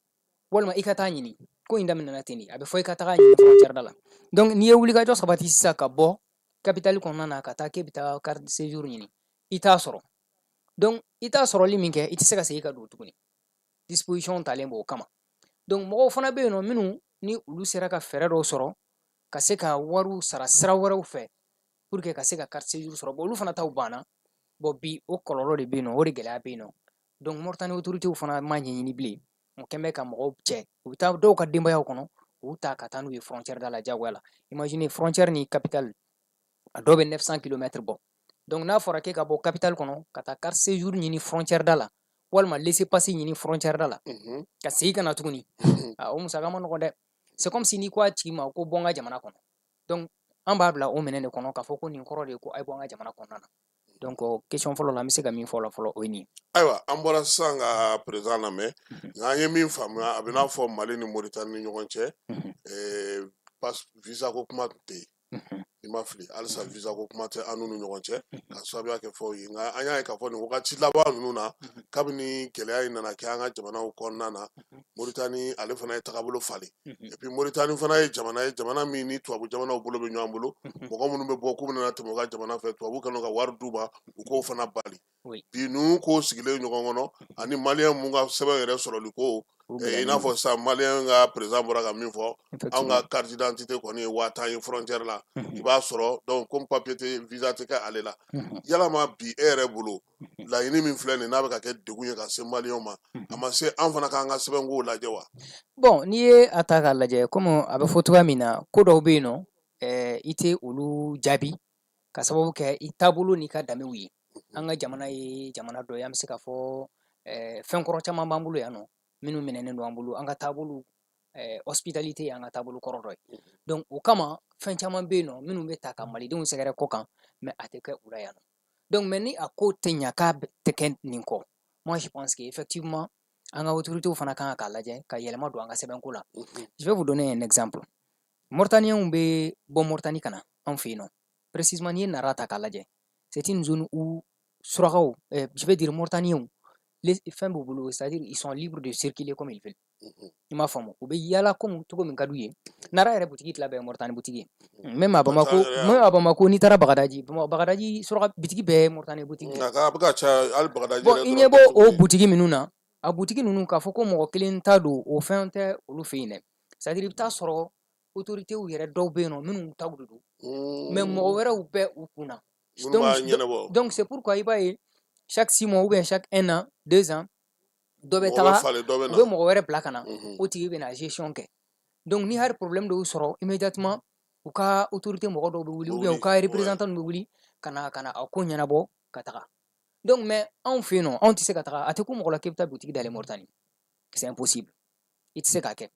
walima i ka taa ɲini. Ko in daminɛna ten de, a bɛ fɔ i ka taga ɲini frontière da la. Donc n'i ye wulikajɔ sabati sisan ka bɔ capitale kɔnɔna na ka taa k'e bɛ taa carte de séjour ɲini, i t'a sɔrɔ. Donc i t'a sɔrɔli min kɛ, i tɛ se ka segin ka don tuguni, disposition talen b'o kama. Donc mɔgɔw fana bɛ yen nɔ minnu ni olu sera ka fɛɛrɛ dɔw sɔrɔ ka se ka wariw sara sira wɛrɛw fɛ pour que ka se ka carte séjour sɔrɔ. Bon, olu fana taw banna. Bon, bi o kɔlɔlɔ de bɛ yen nɔ, o de gɛlɛya bɛ yen nɔ. Donc Mauritanie autorités fana ma ɲɛɲini bilen, u kɛn bɛ ka mɔgɔw cɛ, u bɛ taa dɔw ka denbayaw kɔnɔ, u ta ka taa n'u ye frontière da la diyagoya la. Imagine, frontière ni capitale, a dɔw bɛ 900 km bɔ. Donc n'a fɔra k'e ka bɔ capitale kɔnɔ ka taa carte séjour ɲini frontière da la, walima laissez-passer ɲini frontière da la, ka segin ka na tuguni, o musaka ma nɔgɔn dɛ. C'est comme si n'i ko a tigi ma ko bɔ n ka jamana kɔnɔ. Donc an b'a bila o minɛn de kɔnɔ k'a fɔ ko nin kɔrɔ de ye ko a ye bɔ an ka jamana kɔnɔna na. Donc question fɔlɔ la, an bɛ se ka min fɔ o la fɔlɔ, o ye nin ye. Ayiwa, an bɔra sisan ka président lamɛn, nka an ye min faamuya, a bɛ n'a fɔ Mali ni Moritani ni ɲɔgɔn cɛ, visa ko kuma tun tɛ yen. I ma fili, halisa visa ko kuma tɛ an n'u ni ɲɔgɔn cɛ, ka sababuya kɛ fɛnw ye. Nka an y'a ye k'a fɔ nin wagati laban ninnu na, kabini gɛlɛya in nana kɛ an ka jamanaw kɔnɔna na, Moritani ale fana ye tagabolo falen. Et puis Moritani fana ye jamana ye, jamana min ni tubabu jamanaw bolo bɛ ɲɔgɔn bolo. Mɔgɔ minnu bɛ bɔ k'u bɛna tɛmɛ u ka jamana fɛ, tubabu kɛlen ka wari d'u ma, u k'o fana bali. Bi ninnu ko sigilen ɲɔgɔn kɔnɔ, ani maliyɛn mun ka sɛbɛn yɛrɛ sɔrɔli ko I n'a fɔ sisan maliyɛn ka président bɔra ka min fɔ, anw ka carte d'identité kɔni ye 10 000 ye frontière la, i b'a sɔrɔ. Donc comme papier tɛ, visa tɛ kɛ ale la. Yalama bi e yɛrɛ bolo, laɲini min filɛ nin n'a bɛ ka kɛ degun ye ka se maliyɛnw ma, a ma se an fana k'an ka sɛbɛnkow lajɛ wa? Bon, n'i ye a ta k'a lajɛ, komi a bɛ fɔ cogoya min na, ko dɔw bɛ yen nɔ, i tɛ olu jaabi ka sababu kɛ i taabolo n'i ka danbew ye. An ka jamana ye jamana dɔ ye, an bɛ se k'a fɔ fɛn kɔrɔ caman b'an bolo yan nɔ minnu minɛnen don an bolo. An ka taabolo, hospitalité y'an ka taabolo kɔrɔ dɔ ye. Donc o kama, fɛn caman bɛ yen nɔ minnu bɛ ta ka malidenw sɛgɛrɛ kɔ kan, mais a tɛ kɛ u la yan nɔ. Donc mais ni a ko tɛ ɲa k'a tɛ kɛ nin kɔ, moi je pense que effectivement an ka autorités fana kan k'a lajɛ ka yɛlɛma don an ka sɛbɛnko la. Je vais vous donner un exemple. Mauritaniens bɛ bɔ Mauritanie ka na anw fɛ yen nɔ. Précisément, n'i ye Nara ta k'a lajɛ, c'est une zone où surakaw, je vais dire Mauritaniens, fɛn b'u bolo, c'est-à-dire ils sont libres de circuler comme ils veulent. I m'a faamu, u bɛ yaala comme cogo min ka d'u ye. Nara yɛrɛ butigi tila bɛɛ ye Mauritanie butigi ye. Même à Bamako, même à Bamako, n'i taara Bagadaji, Bagadaji suraka bitigi bɛɛ ye Mauritanie butigi ye. A bɛ ka caya hali Bagadaji. Bon, i ɲɛ b'o o butigi minnu na, a butigi ninnu, k'a fɔ ko mɔgɔ kelen ta don, o fɛn tɛ olu fɛ yen dɛ. C'est-à-dire i bɛ taa sɔrɔ autorités yɛrɛ dɔw bɛ yen nɔ minnu taw de don, mais mɔgɔ wɛrɛw bɛ u kun na. Donc c'est pourquoi i b'a ye chaque 6 mois ou bien chaque un an, 2 ans, dɔ bɛ taga, u bɛ mɔgɔ wɛrɛ bila ka na, o tigi bɛ na gestion kɛ. Donc ni hali problème dɔw sɔrɔ, immédiatement u ka autorité mɔgɔ dɔw bɛ wuli ou bien u ka représentant bɛ wuli ka na a ko ɲɛnabɔ ka taga. Donc mais anw fɛ yen nɔ, anw tɛ se ka taga, a tɛ ku mɔgɔ la k'e bɛ taa butigi dayɛlɛ Mauritanie, c'est impossible, i tɛ se k'a kɛ.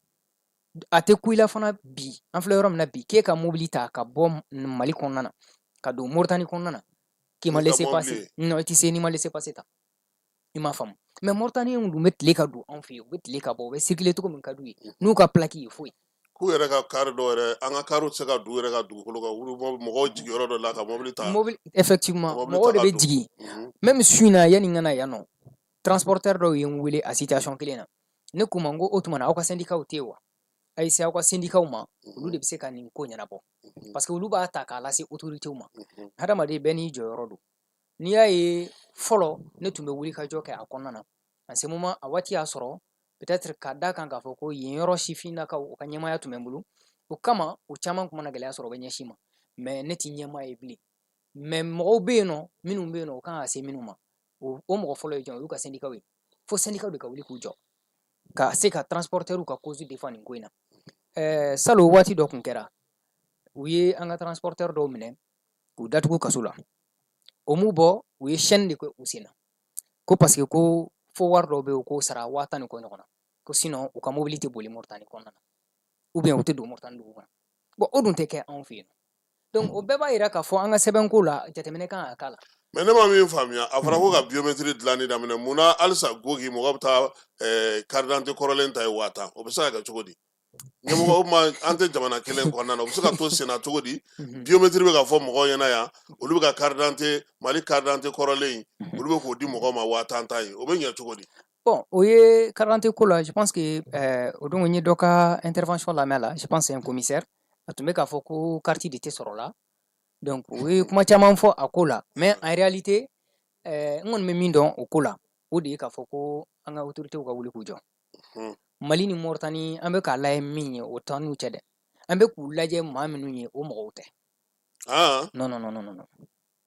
A tɛ ku i la fana. Bi an filɛ yɔrɔ min na bi, k'e ka mobili ta ka bɔ Mali kɔnɔna na ka don Mauritanie kɔnɔna na k'i ma laisser passer, non, i tɛ se n'i ma laisser passer ta. I m'a faamu? Mais Mauritaniens dun bɛ tile ka don anw fɛ yen, u bɛ tile ka bɔ, u bɛ circuler cogo min ka d'u ye n'u ka plaque ye, foyi. K'u yɛrɛ ka kari dɔw yɛrɛ, an ka kariw tɛ se ka don u yɛrɛ ka dugukolo kan, mɔgɔw jigin yɔrɔ dɔ la ka mobili ta. Mobili, effectivement, mɔgɔw de bɛ jigin. Même su in na, yanni n ka na yan nɔ, transporteur dɔw ye n wele a situation kelen na. Ne k'u ma n ko o tuma na aw ka syndicat tɛ yen wa? A ye se aw ka syndicat ma, olu de bɛ se ka nin ko ɲɛnabɔ, parce que olu b'a ta k'a lase autorités ma. Hadamaden bɛɛ n'i jɔyɔrɔ don. N'i y'a ye fɔlɔ ne tun bɛ wuli ka jɔ kɛ a kɔnɔna na, en ce moment, a waati y'a sɔrɔ peut-être ka da kan k'a fɔ ko yen yɔrɔ sifinnakaw, u ka ɲɛmaaya tun bɛ n bolo, o kama o caman tun mana gɛlɛya sɔrɔ, u bɛ ɲɛsin ma. Mais ne ti ɲɛmaa ye bilen, mais mɔgɔw bɛ yen nɔ minnu bɛ yen nɔ, o kan ka se minnu ma. O mɔgɔ fɔlɔ ye jɔn ye? O y'u ka syndicat ye. Fo syndicat de ka wuli k'u jɔ ka se ka transporteur ka cause défend nin ko in na. Salon waati dɔ tun kɛra, u ye an ka transporteur dɔw minɛ k'u datugu kaso la. O m'u bɔ, u ye chaîne de kɛ u sen na, ko parce que ko fo wari dɔw bɛ yen u k'o sara, 10 000 ni kɔ ɲɔgɔn na, ko sinon u ka mobili tɛ boli Mauritanie kɔnɔna na ou bien u tɛ don Mauritanie dugu kɔnɔ. Bon, o dun tɛ kɛ anw fɛ yen. Donc o bɛɛ b'a yira k'a fɔ an ka sɛbɛnko la, jateminɛ kan ka k'a la. Mais ne ma min faamuya, a fɔra ko ka biométrie dilanni daminɛ, mun na halisa gogi mɔgɔ bɛ taa carte d'identité kɔrɔlen ta ye 10 000? O bɛ se ka kɛ cogo di? Ɲɛmɔgɔ, o ma an tɛ jamana kelen kɔnɔna na, o bɛ se ka to senna cogo di? Biométrie bɛ ka fɔ mɔgɔw ɲɛna yan, olu bɛ ka carte d'identité, Mali carte d'identité kɔrɔlen in, olu bɛ k'o di mɔgɔw ma 10 000 ta ye, o bɛ ɲɛ cogo di? Bon, o ye carte d'identité ko la, je pense que o don n ye dɔ ka intervention lamɛn la, je pense c'est un commissaire, a tun bɛ k'a fɔ ko carte de tɛ sɔrɔ la. Donc u ye kuma caman fɔ a ko la, mais en réalité, n kɔni bɛ min dɔn o ko la, o de ye k'a fɔ ko an ka autorités ka wuli k'u jɔ. Mali ni Mauritanie, an bɛ k'a lajɛ min ye, o t'an n'u cɛ dɛ. An bɛ k'u lajɛ maa minnu ye, o mɔgɔw tɛ. Non, non, non, non, non.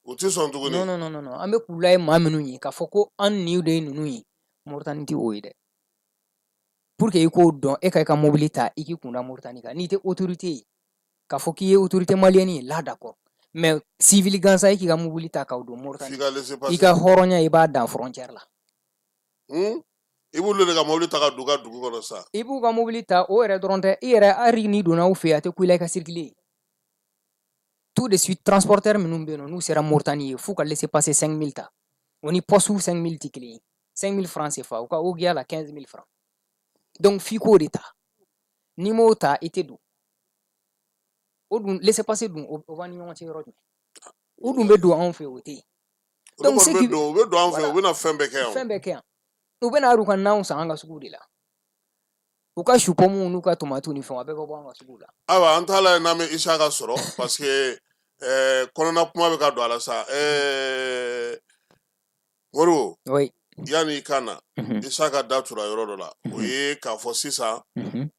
U tɛ sɔn tuguni? Non, non, non, non, an bɛ k'u lajɛ maa minnu ye, k'a fɔ ko an ni de ye ninnu ye, Mauritanie tɛ o ye dɛ. Pour que i k'o dɔn, e ka i ka mobili ta, i k'i kun da Mauritanie kan, n'i tɛ autorité ye, k'a fɔ k'i ye autorité malienne ye là, d'accord, mais civil gansan, e k'i ka mobili ta k'o don Mauritanie, i ka hɔrɔnya, i b'a dan frontière la. I b'olu de ka mobili ta ka don u ka dugu kɔnɔ sa. I b'u ka mobili ta, o yɛrɛ dɔrɔn tɛ, i yɛrɛ, hali n'i donna u fɛ yen, a tɛ ku i la i ka circuler. Tout de suite, transporteur minnu bɛ yen nɔ, n'u sera Mauritanie ye, f'u ka laisser passer 5000 ta. O ni poste 5000 tɛ kelen ye. 5000 francs CFA, u ka ogiya la 15 000 francs. Donc f'i k'o de ta, n'i m'o ta, i tɛ don. O dun laisser passer dun, o b'an ni ɲɔgɔn cɛ yɔrɔ jumɛn? O dun bɛ don anw fɛ yen, o tɛ yen. Donc c'est qui u bɛ don an fɛ yen, u bɛna fɛn bɛɛ kɛ yan. Fɛn bɛɛ kɛ yan. U bɛna hali u ka nanw san an ka sugu de la. U ka chou pomme n'u ka tomatiw ni fɛnw, a bɛɛ bɛ bɔ an ka sugu la. Ayiwa, an t'a lajɛ n'an bɛ Isaka sɔrɔ, parce que kɔnɔna kuma bɛ ka don a la sa. Moribo. Oui. Yanni i ka na, Isaka da tura yɔrɔ dɔ la, o ye k'a fɔ sisan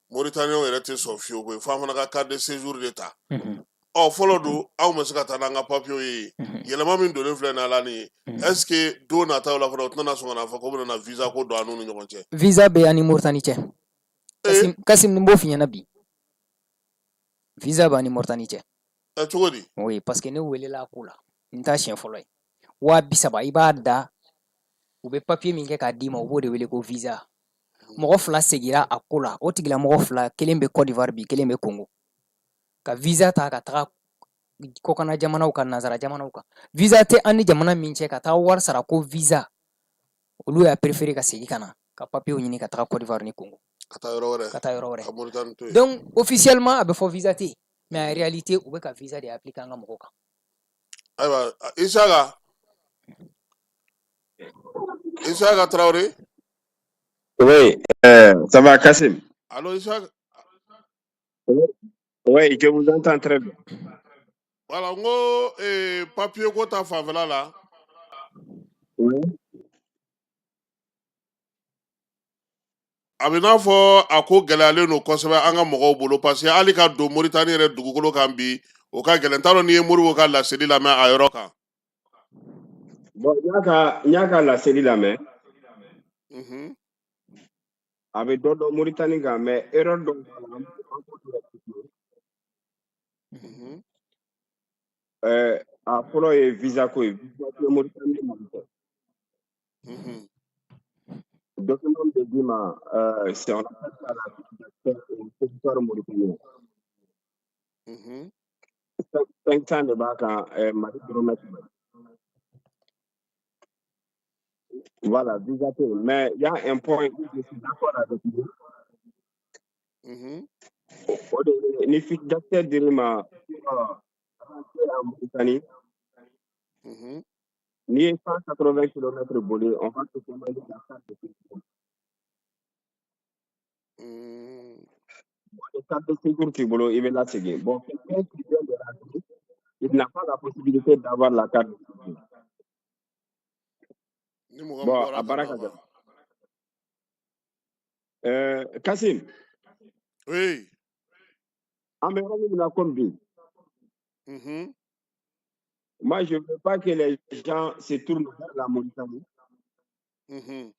Mauritaniens yɛrɛ tɛ sɔn fiyewu koyi, f'an fana ka carte de séjour de ta. Ɔ, fɔlɔ dun, anw bɛ se ka taa n'an ka papiyew ye. Yɛlɛma min donnen filɛ nin ye, ala nin ye, est ce que don nataw la fana, u tɛna sɔn ka na fɔ ko bɛna na visa ko don an n'u ni ɲɔgɔn cɛ? Visa bɛ an ni Mauritanie cɛ. Kasim, nin b'o f'i ɲɛna bi, visa b'an ni Mauritanie cɛ. Ɛ, cogo di? Oui, parce que ne welela a ko la, n t'a siɲɛ fɔlɔ ye. 30 000, i b'a da, u bɛ papier min kɛ k'a d'i ma, u b'o de wele ko visa. Mɔgɔ fila segira a ko la. O tigilamɔgɔ fila, kelen bɛ Côte d'Ivoire bi, kelen bɛ Congo, ka visa ta ka taga kɔkanna jamanaw kan, nanzara jamanaw kan. Visa tɛ an ni jamana min cɛ, ka taga wari sara ko visa, olu y'a préféré ka segin ka na ka papier ɲini ka taga Côte d'Ivoire ni Congo. Ka taa yɔrɔ wɛrɛ. Ka taa yɔrɔ wɛrɛ. Ka Mauritanie to yen. Donc officiellement, a bɛ fɔ visa tɛ yen, mais en réalité, u bɛ ka visa de appliquer an ka mɔgɔw kan. Ayiwa, Isaka Traoré. Oui, ça va, Kassim? Allo, Isaka. Oui, je vous entends très bien. Voilà, n ko papier ko ta fanfɛla la. Oui. A bɛ n'a fɔ a ko gɛlɛyalen don kosɛbɛ an ka mɔgɔw bolo, parce que hali ka don Mauritanie yɛrɛ dugukolo kan bi, o ka gɛlɛn. N t'a dɔn n'i ye Modibo ka laseli lamɛn a yɔrɔ kan. Bon, n y'a ka laseli lamɛn. A bɛ dɔ dɔn Mauritanie kan, mais erreur dɔ b'a la, an b'o rectifier. A fɔlɔ ye visa ko ye. Visa tɛ Mauritanie ni Mali cɛ. Document bɛ d'i ma, c'est, on appelle ça la fiche d'accès au territoire mauritanien. 500 de b'a kan, Mali dɔrɔmɛ 100. Voilà, visa tɛ yen. Mais il y a un point où je suis d'accord avec lui. O de ye ni fiche d'accès dir'i ma pour rentrer en Mauritanie, n'i ye 180 km boli, on va te demander la carte de séjour. Bon, ni carte de séjour t'i bolo, i bɛ lasegin. Bon, quelqu'un qui vient de rentrer, il n'a pas la possibilité d'avoir la carte de séjour. Ni mɔgɔ min Bon, bɔra a ka baara na ka quoi. gɛlɛn. Kassim, Oui. an bɛ yɔrɔ min na comme bi, moi, je ne veux pas que les gens se tournent vers la Mauritanie. Mais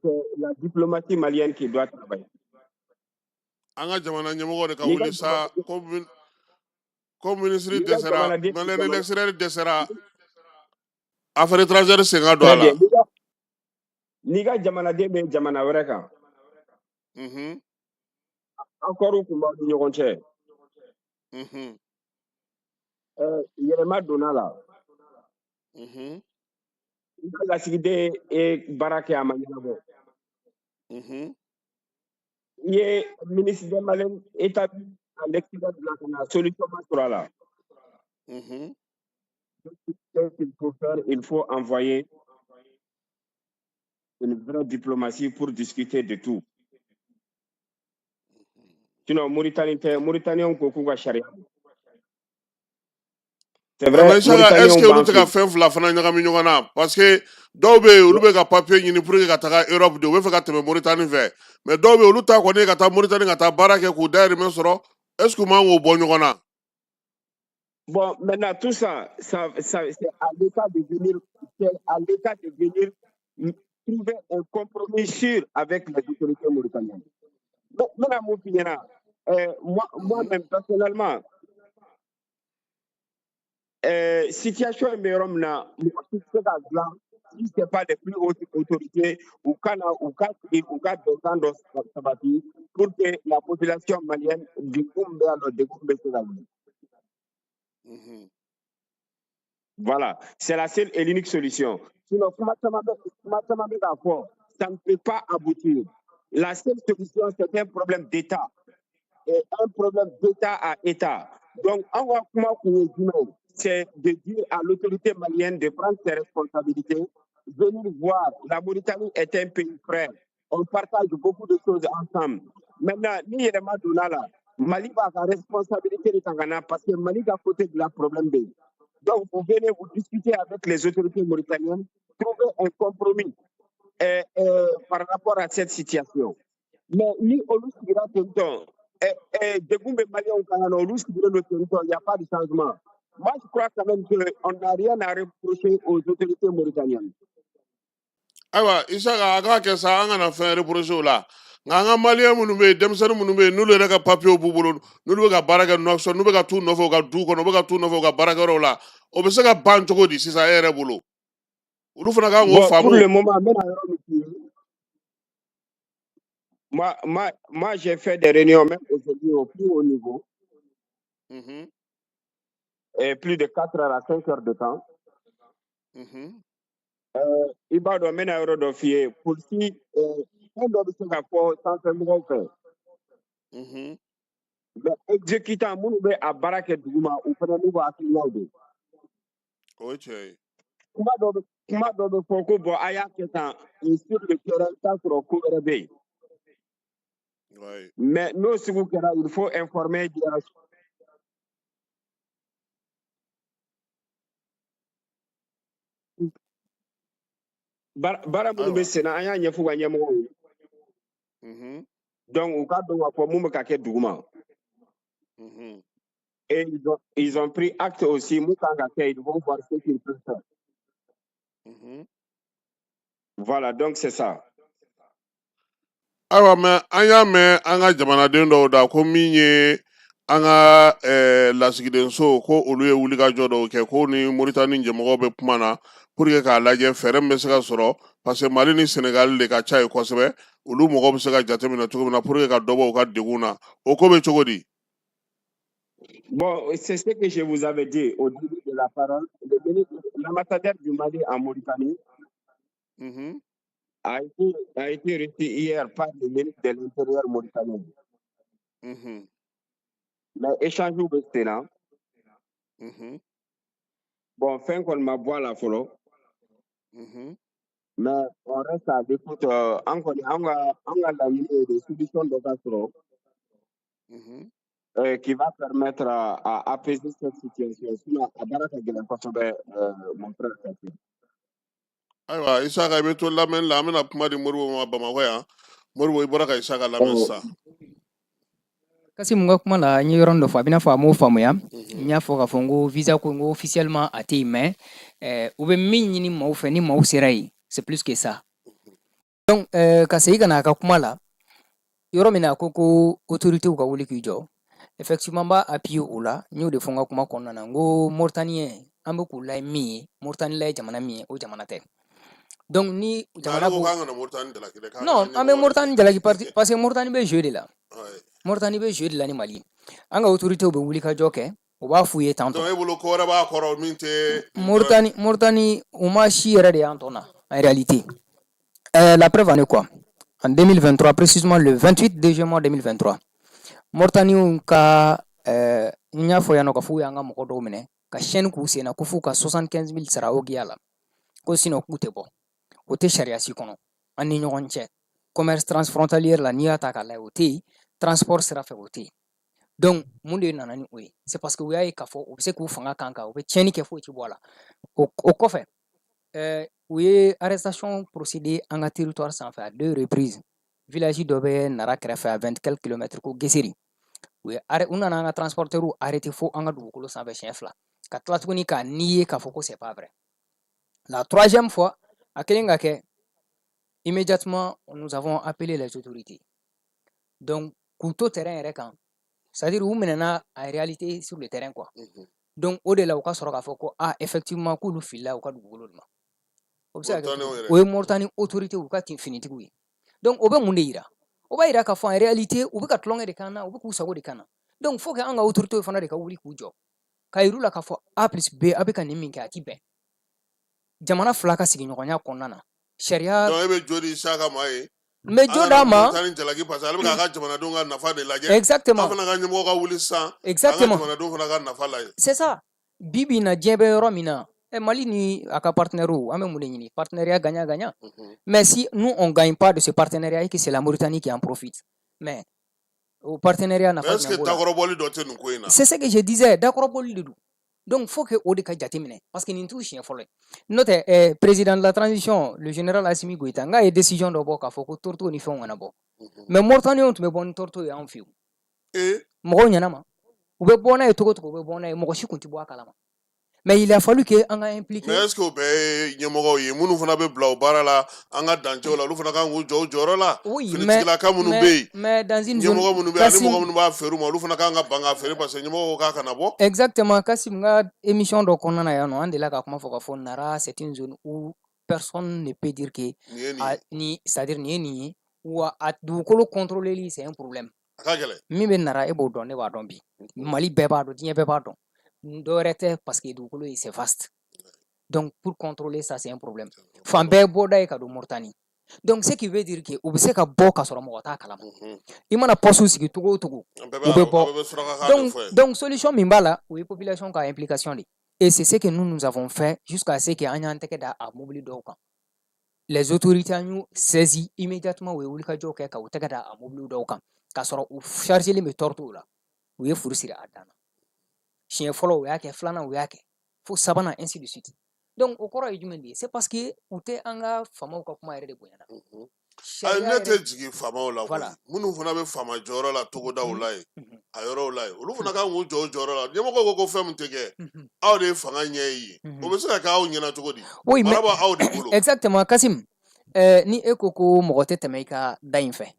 c'est la diplomatie malienne qui doit travailler. An ka jamana ɲɛmɔgɔ de ka N'i ka wuli sa ko ministre n'i ka dɛsɛra, jamanaden malien de jamana l'extérieur dɛsɛra, affaires étrangères sen ka don a Très la. bien. N'i ka jamanaden bɛ jamana wɛrɛ kan, accord kun b'aw ni ɲɔgɔn cɛ. Yɛlɛma donna la. I ka lasigiden ye baara kɛ, a ma ɲɛnabɔ. I ye ministre des Maliens établi à l'extérieur bila ka na, solution ma sɔrɔ a la. Qu'est-ce qu'il faut faire? Il faut envoyer une vraie diplomatie pour discuter de tout. Sinon, Mauritanie tɛ, Mauritaniens ko k'u ka sariya. C'est vrai, Mais Isaka, est-ce Mauritaniens que olu b'an tɛ fɛ ka yen. fɛn fila fana ɲagami ɲɔgɔn na? Parce que dɔw bɛ yen, olu bɛ ka papier ɲini pour que ka taga Europe de, u bɛ fɛ ka tɛmɛ Mauritanie fɛ. Mais dɔw bɛ yen, olu ta kɔni ye ka taa Mauritanie ka taa baara kɛ k'u dahirimɛ sɔrɔ. Est ce que u man k'o bɔ ɲɔgɔn na? Bon, maintenant, tout ça, ça, c'est à l'État de venir, c'est à l'État de venir trouver un compromis sûr avec les autorités mauritaniennes. Mais, maintenant, mon fils, moi, moi-même, personnellement, situation in bɛ yɔrɔ min na, mɔgɔ si tɛ se ka dilan si c'est pas les plus hautes autorités u ka na u ka sigi u ka bɛnkan dɔ sabati pour que la population malienne, degun min bɛ yan nɔ, degun bɛ se ka wuli. Voilà, c'est la seule et l'unique solution. Sinon, kuma caman bɛ k'a fɔ, ça ne peut pas aboutir. La seule solution, c'est un problème d'État. Et un problème d'État à État. Donc, an ka kuma kun ye jumɛn ye? C'est de dire à l'autorité malienne de prendre ses responsabilités, venir voir. La Mauritanie est un pays frère. On partage beaucoup de choses ensemble. Maintenant, ni yɛlɛma donna la, Mali b'a ka responsabilité de ta ka na, parce que Mali ka côté de la problème bɛ yen. Donc vous venez vous discuter avec les autorités mauritaniennes, trouver un compromis par rapport à cette situation. Mais ni olu sigira ten tɔ, degun bɛ maliyɛnw kan yan nɔ, olu sigilen don ten tɔ, il n'y a pas de changement. Moi, je crois quand même qu'on n'a rien à reprocher aux autorités mauritaniennes. Ayiwa Isaka, a k'a kɛ sa, an kana fɛn reprocher o la, nka an ka maliyɛn minnu bɛ yen, denmisɛnnin minnu bɛ yen, n'olu yɛrɛ ka papiyew b'u bolo, n'olu bɛ ka baara kɛ Nouakchott, n'u bɛ ka t'u nɔfɛ u ka du kɔnɔ, u bɛ ka t'u nɔfɛ u ka baarakɛyɔrɔw la, o bɛ se ka ban cogo di sisan e yɛrɛ bolo? Olu fana kan k'o Bon, pour faamu. le moment, n bɛna yɔrɔ min f'i ye, moi, j'ai fait des réunions même aujourd'hui au plus haut niveau, et plus de 4 heures à 5 heures de temps. I b'a dɔn, n bɛna yɔrɔ dɔ f'i ye, polisi, fɛn dɔ bɛ se ka fɔ sanfɛ mɔgɔw fɛ, mais exécutant minnu bɛ a baara kɛ duguma, u fana n'u ka hakilinaw don. O ye tiɲɛ ye. Kuma dɔ bɛ fɔ ko bon, a y'a kɛ tan, et sur le terrain, i t'a sɔrɔ ko wɛrɛ bɛ yen. Mais n'o sugu kɛra, il faut informer hiérarchie. Baara minnu bɛ sen na, an y'a ɲɛfɔ u ka ɲɛmɔgɔw ye. Donc u k'a dɔn k'a fɔ mun bɛ ka kɛ duguma. Et ils ont pris acte aussi, mun kan ka kɛ, ils vont voir ce qu'ils peuvent faire. Voilà, donc c'est ça. Ayiwa, mais an y'a mɛn an ka jamanaden dɔw da ko min ye an ka lasigidenso, ko olu ye wulikajɔ dɔw kɛ, ko ni Moritani ɲɛmɔgɔw bɛ kuma na pour que k'a lajɛ fɛɛrɛ min bɛ se ka sɔrɔ, parce que Mali ni Senegali de ka ca yen kosɛbɛ, olu mɔgɔw bɛ se ka jateminɛ cogo min na pour que ka dɔ bɔ u ka degun na. O ko bɛ cogo di? Bon, c'est ce que je vous avais dit au début de la parole. L'ambassadeur du Mali en Mauritanie a été reçu hier par le ministre de l'Intérieur mauritanien. Mais échange bɛ sen na. Bon, fɛn kɔni ma bɔ a la fɔlɔ. Mais on reste à l'écoute. An kɔni, an ka laɲini ye de solution dɔ ka sɔrɔ qui va permettre à apaiser cette situation. Sinon, a baara ka gɛlɛn kosɛbɛ, mon frère Kassim. Ayiwa Isaka, i bɛ to lamɛnni la, an bɛna kuma di Moribo ma Bamakɔ yan. Moribo, i bɔra ka Isaka lamɛn sisan. Kassim ka kuma la, n ye yɔrɔnin dɔ fɔ, a bɛ n'a fɔ a m'o faamuya. N y'a fɔ k'a fɔ n ko visa ko, n ko officiellement a tɛ yen, mais u bɛ min ɲini maaw fɛ ni maaw sera yen, c'est plus que ça. Donc ka segin ka na a ka kuma la, yɔrɔ min na a ko ko autorités ka wuli k'i jɔ, effectivement n b'a appuyer o la. N y'o de fɔ n ka kuma kɔnɔna na, n ko Mauritanien, an bɛ k'u layɛ min ye, Mauritanie la ye jamana min ye, o jamana tɛ. Donc ni jamana Ale ko ko k'an kana Moritani jalaki dɛ, k'an non, ka an bɛ ɲɛmɔgɔ de Mauritanie jalaki parce que Mauritanie bɛ jeu de la. Mauritanie bɛ jeu de la ni Mali. An ka autorités bɛ wuli ka jɔ kɛ, u b'a f'u ye tantɔ. Donc e bolo, ko wɛrɛ b'a kɔrɔ min tɛ nin dɔrɔn ye? Mauritanie, u ma si yɛrɛ de y'an tɔ na en réalité. La preuve en est quoi? En 2023, précisément le 28 deuxième mois 2023, Mauritanie ka n y'a fɔ yan nɔ k'a fɔ u y'an ka mɔgɔ dɔw minɛ ka chaîne k'u sen na, ko f'u ka 75 000 sara ogiya la, ko sinon k'u tɛ bɔ. O tɛ sariya si kɔnɔ an ni ɲɔgɔn cɛ. Commerce transfrontalier la, n'i y'a ta k'a lajɛ, o tɛ yen. Transport sira fɛ, o tɛ yen. Donc mun de nana ni o ye? C'est parce que u y'a ye k'a fɔ u bɛ se k'u fanga kan kan, u bɛ tiɲɛni kɛ, foyi tɛ bɔ a la. O kɔfɛ, u ye arrestation procédé an ka territoire sanfɛ à deux reprises. Village dɔ bɛ Nara kɛrɛfɛ à 20 quelques kilomètres, ko Geseri, u ye u nana an ka transporteurs arrêté fo an ka dugukolo sanfɛ siɲɛ fila, ka tila tuguni k'a nier k'a fɔ ko c'est pas vrai. La troisième fois, a kɛlen ka kɛ, immédiatement nous avons appelé les autorités. Donc k'u to terrain yɛrɛ kan, c'est à dire u minɛna en réalité sur le terrain, quoi. Donc o de la u ka sɔrɔ k'a fɔ ko ah, effectivement, k'olu filila u ka dugukolo de ma. O bɛ se ka kɛ Mauritaniens cogo di? yɛrɛ. O ye Mauritanie autorité, u ka finitigiw ye. Donc o bɛ mun de yira? O b'a yira k'a fɔ en réalité u bɛ ka tulonkɛ de k'an na, u bɛ k'u sago de k'an na. Donc faut que an ka autorité fana de ka wuli k'u jɔ ka yir'u la k'a fɔ A plus B, a bɛ ka nin min kɛ, a ti bɛn jamana fila ka sigiɲɔgɔnya kɔnɔna na sariya. Donc e bɛ jo di Isaka ma ye? N bɛ An jo kana d'a ma. Mauritanie jalaki, parce que ale bɛ k'a ka jamanadenw ka nafa de lajɛ. Exactement. An fana ka ɲɛmɔgɔ ka wuli sisan k'an ka jamanadenw fana ka nafa lajɛ. C'est ça. Bi bi in na, diɲɛ bɛ yɔrɔ min na, Mali ni a ka partenaire, an bɛ mun de ɲini? Partenariat gagnant gagnant. Mais si nous, on gagne pas de ce partenariat et que c'est la Mauritanie qui en profite, mais o partenariat Mais nafa est ce que jumɛn b'o la? dakɔrɔbɔli dɔ tɛ nin ko in na? C'est ce que je disais, dakɔrɔbɔli de don. Donc faut que o de ka jateminɛ, parce que nin t'u siɲɛ fɔlɔ ye. N'o tɛ, président de la transition, le général Assimi Goïta, n k'a ye décision dɔ bɔ k'a fɔ ko torto ni fɛnw kana bɔ, mais Mauritaniens tun bɛ bɔ ni torto ye anw fɛ yen. Mɔgɔw ɲɛna ma, u bɛ bɔ n'a ye cogo o cogo, u bɛ bɔ n'a ye, mɔgɔ si kun tɛ bɔ a kalama. Mais il a fallu que an ka impliquer. Mais est ce que o bɛɛ ye ɲɛmɔgɔw ye minnu fana bɛ bila o baara la an ka dancɛw la, olu fana kan k'u jɔ u jɔyɔrɔ la? Oui, mais Finitigilaka minnu bɛ yen, mais dans une zone ɲɛmɔgɔ minnu bɛ yen ani Kassim mɔgɔ minnu b'a feere u ma, olu fana kan ka ban k'a feere parce que ɲɛmɔgɔw ko k'a kana bɔ. Exactement, Kassim. N ka émission dɔ kɔnɔna na yan nɔ, an delila ka kuma fɔ k'a fɔ Nara, c'est une zone où personne ne peut dire que Nin ye nin a ye. ni, c'est à dire nin ye nin ye wa, a dugukolo contrôleli, c'est un problème. A ka gɛlɛn. Min bɛ Nara, e b'o dɔn, ne b'a dɔn, bi Mali bɛɛ b'a dɔn, diɲɛ bɛɛ b'a dɔn. Dɔwɛrɛ tɛ, parce que dugukolo ye, c'est vaste. Donc pour contrôler ça, c'est un problème. Fan bɛɛ bɔda ye ka don Mauritanie. Donc ce qui veut dire que u bɛ se ka bɔ ka sɔrɔ mɔgɔ t'a kalama. I mana poste sigi cogo o cogo, An bɛɛ u bɛ bɛ bɔ. a bɛɛ bɛ surakakan de Donc fɔ yen. donc solution min b'a la, o ye population ka implication de. Et c'est ce que nous, nous avons fait jusqu'à ce que an y'an tɛgɛ da a mobili dɔw kan. Les autorités, an y'u saisi immédiatement, u ye wulikajɔw kɛ ka u tɛgɛ da a mobili dɔw kan k'a sɔrɔ u chargelen bɛ tortow la. U ye furu siri a dan na. Siɲɛ fɔlɔ u y'a kɛ, filanan u y'a kɛ, fo sabanan, ainsi de suite. Donc o kɔrɔ ye jumɛn de ye? C'est parce que u tɛ an ka faamaw ka kuma yɛrɛ de bonyana. Ayi, Sariya ne yɛrɛ tɛ jigin faamaw la koyi. Voilà. Minnu fana bɛ faama jɔyɔrɔ la togodaw la yen, a yɔrɔw la yen, olu fana kan k'u jɔ u jɔyɔrɔ la. Ɲɛmɔgɔw ko ko fɛn min tɛ kɛ, aw de ye fanga ɲɛ ye yen, o bɛ se ka kɛ aw ɲɛna cogo di? Oui, mais Mara b'aw aw de bolo. Exactement, Kassim. Ni e ko ko mɔgɔ tɛ tɛmɛ i ka da in fɛ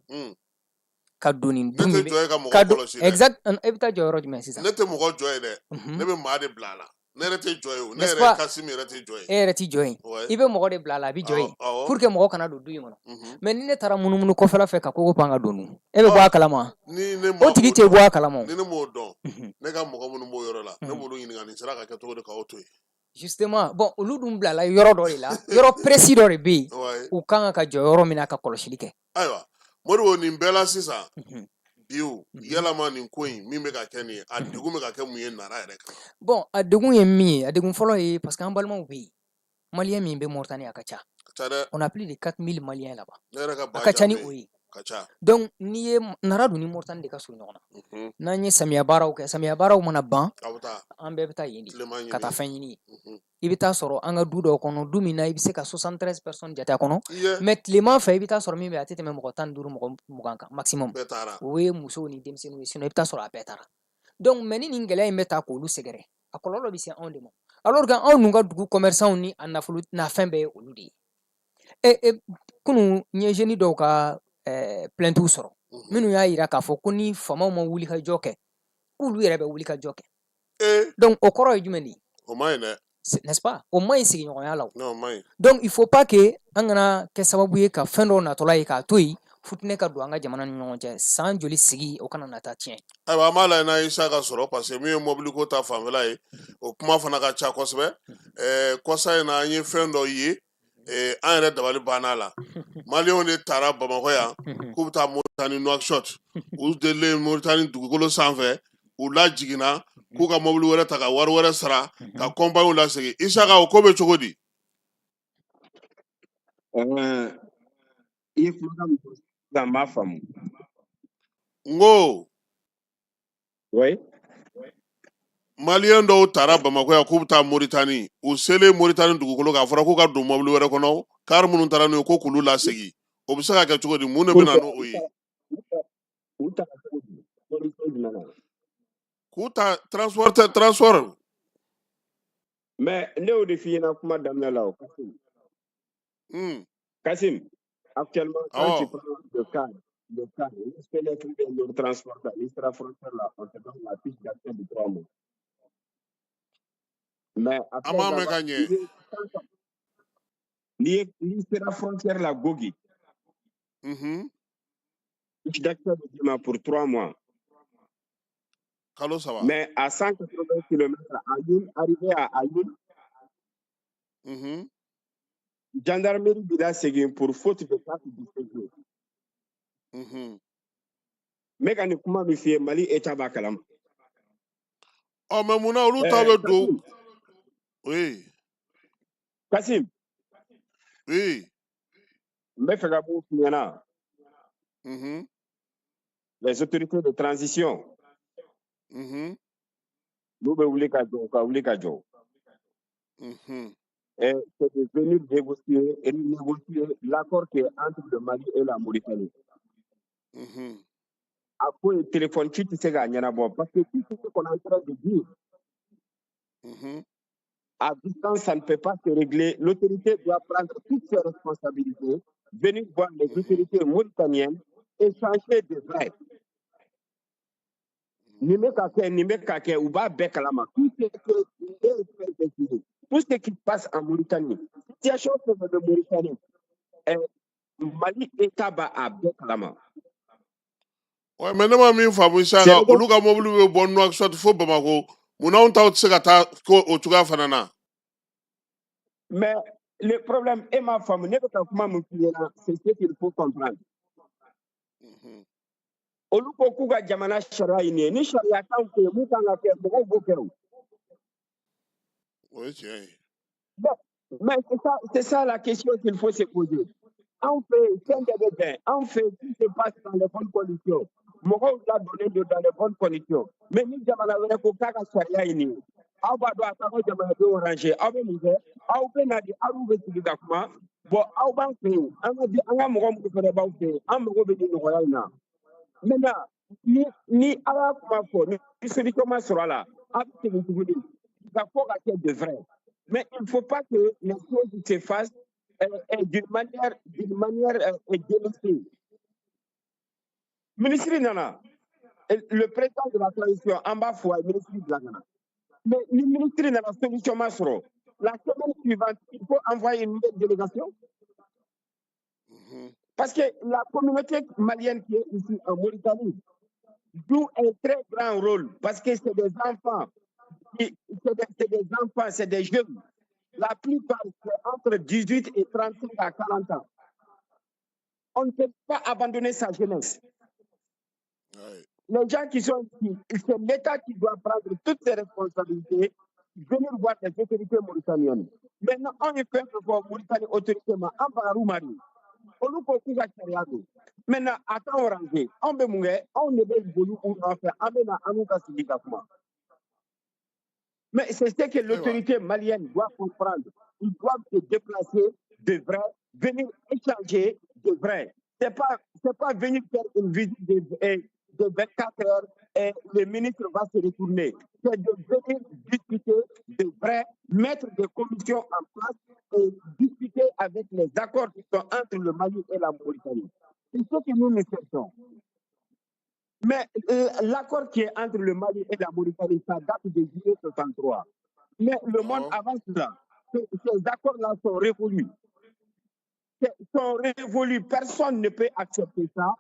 ka don nin Ne du tɛ min bɛ jɔ ye ka mɔgɔ ka don kɔlɔsi dɛ. Exact, e bɛ taa jɔ yɔrɔ jumɛn sisan? Ne tɛ mɔgɔ jɔ ye dɛ, ne bɛ maa de bila a la. Ne yɛrɛ tɛ jɔ ye o, ne N'est-ce yɛrɛ pas? Kassim yɛrɛ tɛ jɔ ye. E yɛrɛ ti jɔ yen. Ouais. I bɛ mɔgɔ de bila a la, a bɛ jɔ yen Awɔ. pour que mɔgɔ kana don du in kɔnɔ. Mais ni ne taara munumunu kɔfɛla fɛ ka kogo pan ka don dun, e bɛ bɔ a kalama? Ni ne ma O tigi o tɛ dɔn, bɔ a kalama o. Ni ne m'o dɔn, ne ka mɔgɔ minnu b'o yɔrɔ la, ne b'olu ɲininka nin sera ka kɛ cogo di k'aw to yen. Justement, bon, olu dun bilala yɔrɔ dɔ de la, yɔrɔ précis dɔ de bɛ yen, u kan ka jɔ yɔrɔ min na ka kɔlɔsili kɛ. Ayiwa Modibo, nin bɛɛ la sisan bi, o yalama nin ko in min bɛ ka kɛ nin ye, a degun bɛ ka kɛ mun ye Nara yɛrɛ kan? Bon, a degun ye min ye, a degun fɔlɔ ye, parce que an balimaw bɛ yen, Malien min bɛ Mauritanie, a ka ca. Ka ca dɛ. On a plus de 4000 Maliens là-bas. Ne yɛrɛ ka A ka ca ba ni bɛ o yen. ye. Ka ca. Donc n'i ye Nara dun ni Mauritanie de ka surun ɲɔgɔn na, n'an ye samiya baaraw kɛ, samiya baaraw mana ban, Aw bɛ taa an bɛɛ bɛ taa yen de tilema ka taa ɲini. Fɛn ɲini yen. I bɛ taa sɔrɔ an ka du dɔw kɔnɔ, du min na i bɛ se ka 73 personnes jate a kɔnɔ, I ye mais tilema fɛ, i bɛ taa sɔrɔ min bɛ yen, a tɛ tɛmɛ mɔgɔ 15, mɔgɔ 20 kan maximum. Bɛɛ taara. O ye musow ni denmisɛnninw ye, sinon i bɛ taa sɔrɔ a bɛɛ taara. Donc mais ni nin gɛlɛya in bɛ ta k'olu sɛgɛrɛ, a kɔlɔlɔ bɛ se anw de ma, alors que anw dun ka dugu commerçant ni a nafolo n'a fɛn bɛɛ ye olu de ye. E kunun n ye jeune dɔw ka plainte sɔrɔ minnu y'a yira k'a fɔ ko ni faamaw ma wuli ka jɔ kɛ, k'olu yɛrɛ bɛ wuli ka jɔ kɛ. Donc o kɔrɔ ye jumɛn de ye? O ma ɲi dɛ. N'est-ce pas? O ma ɲi sigiɲɔgɔnya la o. Non, o ma ɲi. Donc il faut pas que an kana kɛ sababu ye ka fɛn dɔw natɔla ye k'a to yen, futinɛ ka don an ka jamana ni ɲɔgɔn cɛ. San joli sigi, o kana na taa tiɲɛ. Ayiwa, an b'a lajɛ n'a Isa ka sɔrɔ, parce que min ye mɔbiliko ta fanfɛla ye, o kuma fana ka ca kosɛbɛ. Kɔsa in na, an ye fɛn dɔ ye, an yɛrɛ dabali banna a la. Maliyɛnw de taara Bamakɔ yan k'u bɛ taa Moritani, Nouakchott. U delilen Moritani dugukolo sanfɛ, u lajiginna k'u ka mobili wɛrɛ ta ka wari wɛrɛ sara ka kɔnpanw lasegin. Isaka, o ko bɛ cogo di? I ye kumakan min fɔ sisan, n b'a faamu. N ko Oui. Maliyɛn dɔw taara Bamakɔ yan k'u bɛ taa Moritani. U selen Moritani dugukolo kan, a fɔra k'u ka don mobili wɛrɛ kɔnɔ, kari minnu taara n'u ye, ko k'olu lasegin. O bɛ se ka kɛ cogo di? Mun de bɛ na n'o ye? U taara cogo di? Condition jumɛn na? K'u ta transporteur, transport. Mais ne y'o de f'i ɲɛna kuma daminɛ la o, Kassim. Kassim, actuellement, quand tu Awɔ prends le car, SPLF ou bien le transport, n'i sera frontière là, on te donne la fiche d'accès de 3 mois. Mais An après b'a mɛn avoir ka ɲɛ. N'i sera frontière la Gogui, fiche d'accès bɛ d'i ma pour 3 mois. Kalo 3. Mais à 180 km à Ayoun, arrivé à Ayoun, gendarmerie b'i lasegin pour faute de carte de séjour. N bɛ ka nin kuma min f'i ye, Mali État b'a kalama. Ɔ, mais munna olu ta bɛ don? Kassim, Oui. Kassim, Oui. n bɛ fɛ ka mun f'i ɲɛna, les autorités de transition, N'u bɛ wuli ka jɔ, u ka wuli ka jɔ. C'est de venir négocier et négocier l'accord qui est entre le Mali et la Mauritanie. A ko ye téléphone ci tɛ se k'a ɲɛnabɔ parce que tout ce qu'on est en train de dire à distance, ça ne peut pas se régler. L'autorité doit prendre toutes ses responsabilités, venir voir les autorités mauritaniennes, échanger de vrai. Nin bɛ ka kɛ, nin bɛ ka kɛ, u b'a bɛɛ kalama. Tout ce que ne ye fɛn bɛɛ f'i ye, tout ce qui passe en Mauritanie, situation fɛn fɛn bɛ Mauritanie, Mali État b'a a bɛɛ kalama. Ouais, mais ne ma min faamu, Isaka, olu ka mobili bɛ bɔ Nouakchott fo Bamako, munna anw taw tɛ se ka taa ko o cogoya fana na? Mais le problème, e m'a faamu, ne bɛ ka kuma min f'i ɲɛna, c'est ce qu'il faut comprendre. Olu ko k'u ka jamana sariya ye nin ye, ni sariya t'anw fɛ yen, mun kan ka kɛ, mɔgɔw b'o kɛ o. O ye tiɲɛ ye. Bon, mais c'est ça la question qu'il faut se poser. Anw fɛ yen, fɛn bɛɛ bɛ bɛn. Anw fɛ yen, tout se passe dans les bonnes conditions. Mɔgɔw ladɔnnen don dans les bonnes conditions. Mais ni jamana wɛrɛ ko k'a ka sariya ye nin ye, aw b'a dɔn a t'aw ka jamanadenw arranger, aw bɛ mun kɛ? Aw bɛ na de, aw n'u bɛ sigi ka kuma. Bon, aw b'an fɛ yen, an ka mɔgɔ minnu fana b'aw fɛ yen, an mago bɛ nin nɔgɔya in na. Maintenant, ni aw y'a kuma fɔ, ni solution ma sɔrɔ a la, a bɛ segin tuguni ka fɔ ka kɛ de vrai. Mais il ne faut pas que les choses se fassent d'une manière délaissée. Ministre nana, le président de la transition, an b'a fɔ a ye ministre bila ka na. Mais ni ministre nana, solution ma sɔrɔ, la semaine suivante, il faut envoyer une nouvelle délégation. Parce que la communauté malienne qui est ici en Mauritanie joue un très grand rôle parce que c'est des enfants, c'est des enfants, c'est des jeunes. La plupart, c'est entre 18 et 35 à 40 ans. On ne peut pas abandonner sa jeunesse. Les gens qui sont ici, c'est l'État qui doit prendre toutes ses responsabilités, venir voir les autorités mauritaniennes. Maintenant, on est fait pour Mauritanie autorité, ma, an bagar'u ma de. Olu ko k'u ka sariya don. Maintenant, a t'anw arranger. Anw bɛ mun kɛ? Anw de bɛ boli u nɔfɛ, an bɛ na an n'u ka sigi ka kuma. Mais c'est ce que l'autorité malienne doit comprendre. Ils doivent se déplacer de vrai, venir échanger de vrai. C'est pas venir faire une visite de 24 heures et le ministre va se retourner. C'est de venir discuter de vrai, mettre des commissions en place et discuter avec les accords qui sont entre le Mali et la Mauritanie. C'est ce que nous nous cherchons. Mais l'accord qui est entre le Mali et la Mauritanie, ça date de juillet 63. Mais le monde avance là. Ces accords-là sont révolus. Sont révolus. Personne ne peut accepter ça.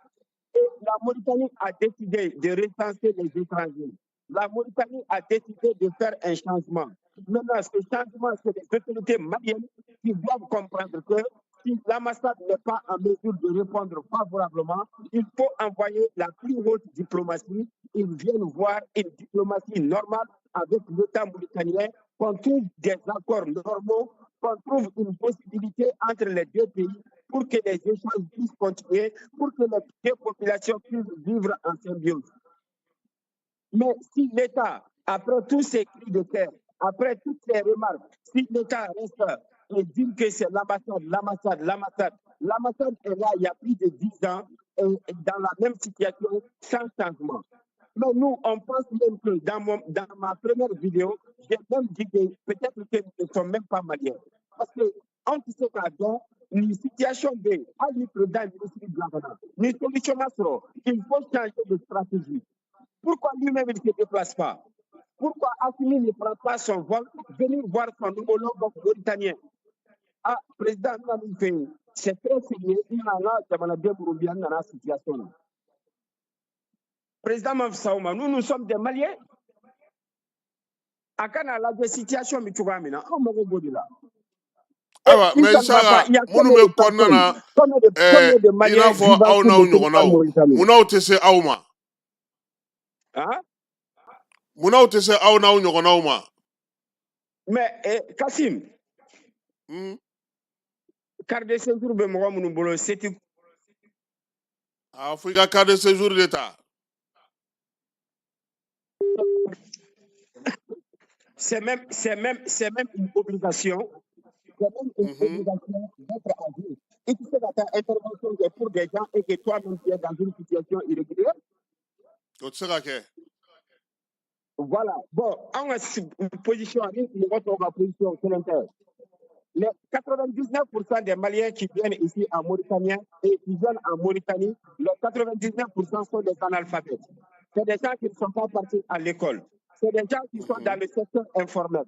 Et la Mauritanie a décidé de recenser les étrangers. La Mauritanie a décidé de faire un changement. Maintenant, ce changement, c'est les autorités maliennes qui doivent comprendre que si l'ambassade n'est pas en mesure de répondre favorablement, il faut envoyer la plus haute diplomatie. Ils viennent voir une diplomatie normale avec l'État mauritanien, qu'on trouve des accords normaux, qu'on trouve une possibilité entre les deux pays pour que les échanges puissent continuer, pour que les deux populations puissent vivre en symbiose. Mais si l'État, après tous ces cris de terre, après toutes ces remarques, si l'État reste et dit que c'est l'ambassade, l'ambassade, l'ambassade, l'ambassade est là il y a plus de 10 ans et dans la même situation, sans changement. Mais nous, on pense même que dans ma première vidéo, j'ai même dit que peut-être qu'ils ne sont même pas maliens. Parce que anw tɛ se k'a dɔn nin situation bɛ yen, hali ni président ye ministre bila ka na, ni solution ma sɔrɔ, il faut changer de stratégie. Pourquoi lui-même il ne se déplace pas? Pourquoi Assimi ne prend pas son vol, venir voir son homologue mauritanien? Ah, président, n nana i fɛ yen, c'est très sérieux, n nana n ka jamanaden minnu bɛ yan, n nana situation na. Président ma fisa o ma, nous, nous sommes des Maliens. A ka n'a lajɛ situation bɛ cogoya min na, anw mago b'o de la. Ayiwa, mais Isaka, minnu bɛ kɔnɔna na, i n'a fɔ aw n'aw ɲɔgɔnnaw, munna aw tɛ se aw ma? Munna aw tɛ se aw n'aw ɲɔgɔnnaw ma? Mais Kassim, carte de séjour bɛ mɔgɔ minnu bolo, c'est A fo i ka carte de séjour de ta. C'est même une obligation, c'est même une obligation d'être à jour. I tɛ se ka taa intervention kɛ pour des gens et que toi-même tu es dans une situation irrégulière. O tɛ se ka kɛ. Voilà. Bon, an ka position ani mɔgɔ tɔw ka position kelen tɛ. Les 99% des Maliens qui viennent ici en Mauritanie et qui viennent en Mauritanie, les 99% sont des analphabètes. C'est des gens qui ne sont pas partis à l'école. C'est des gens qui sont dans le secteur informel.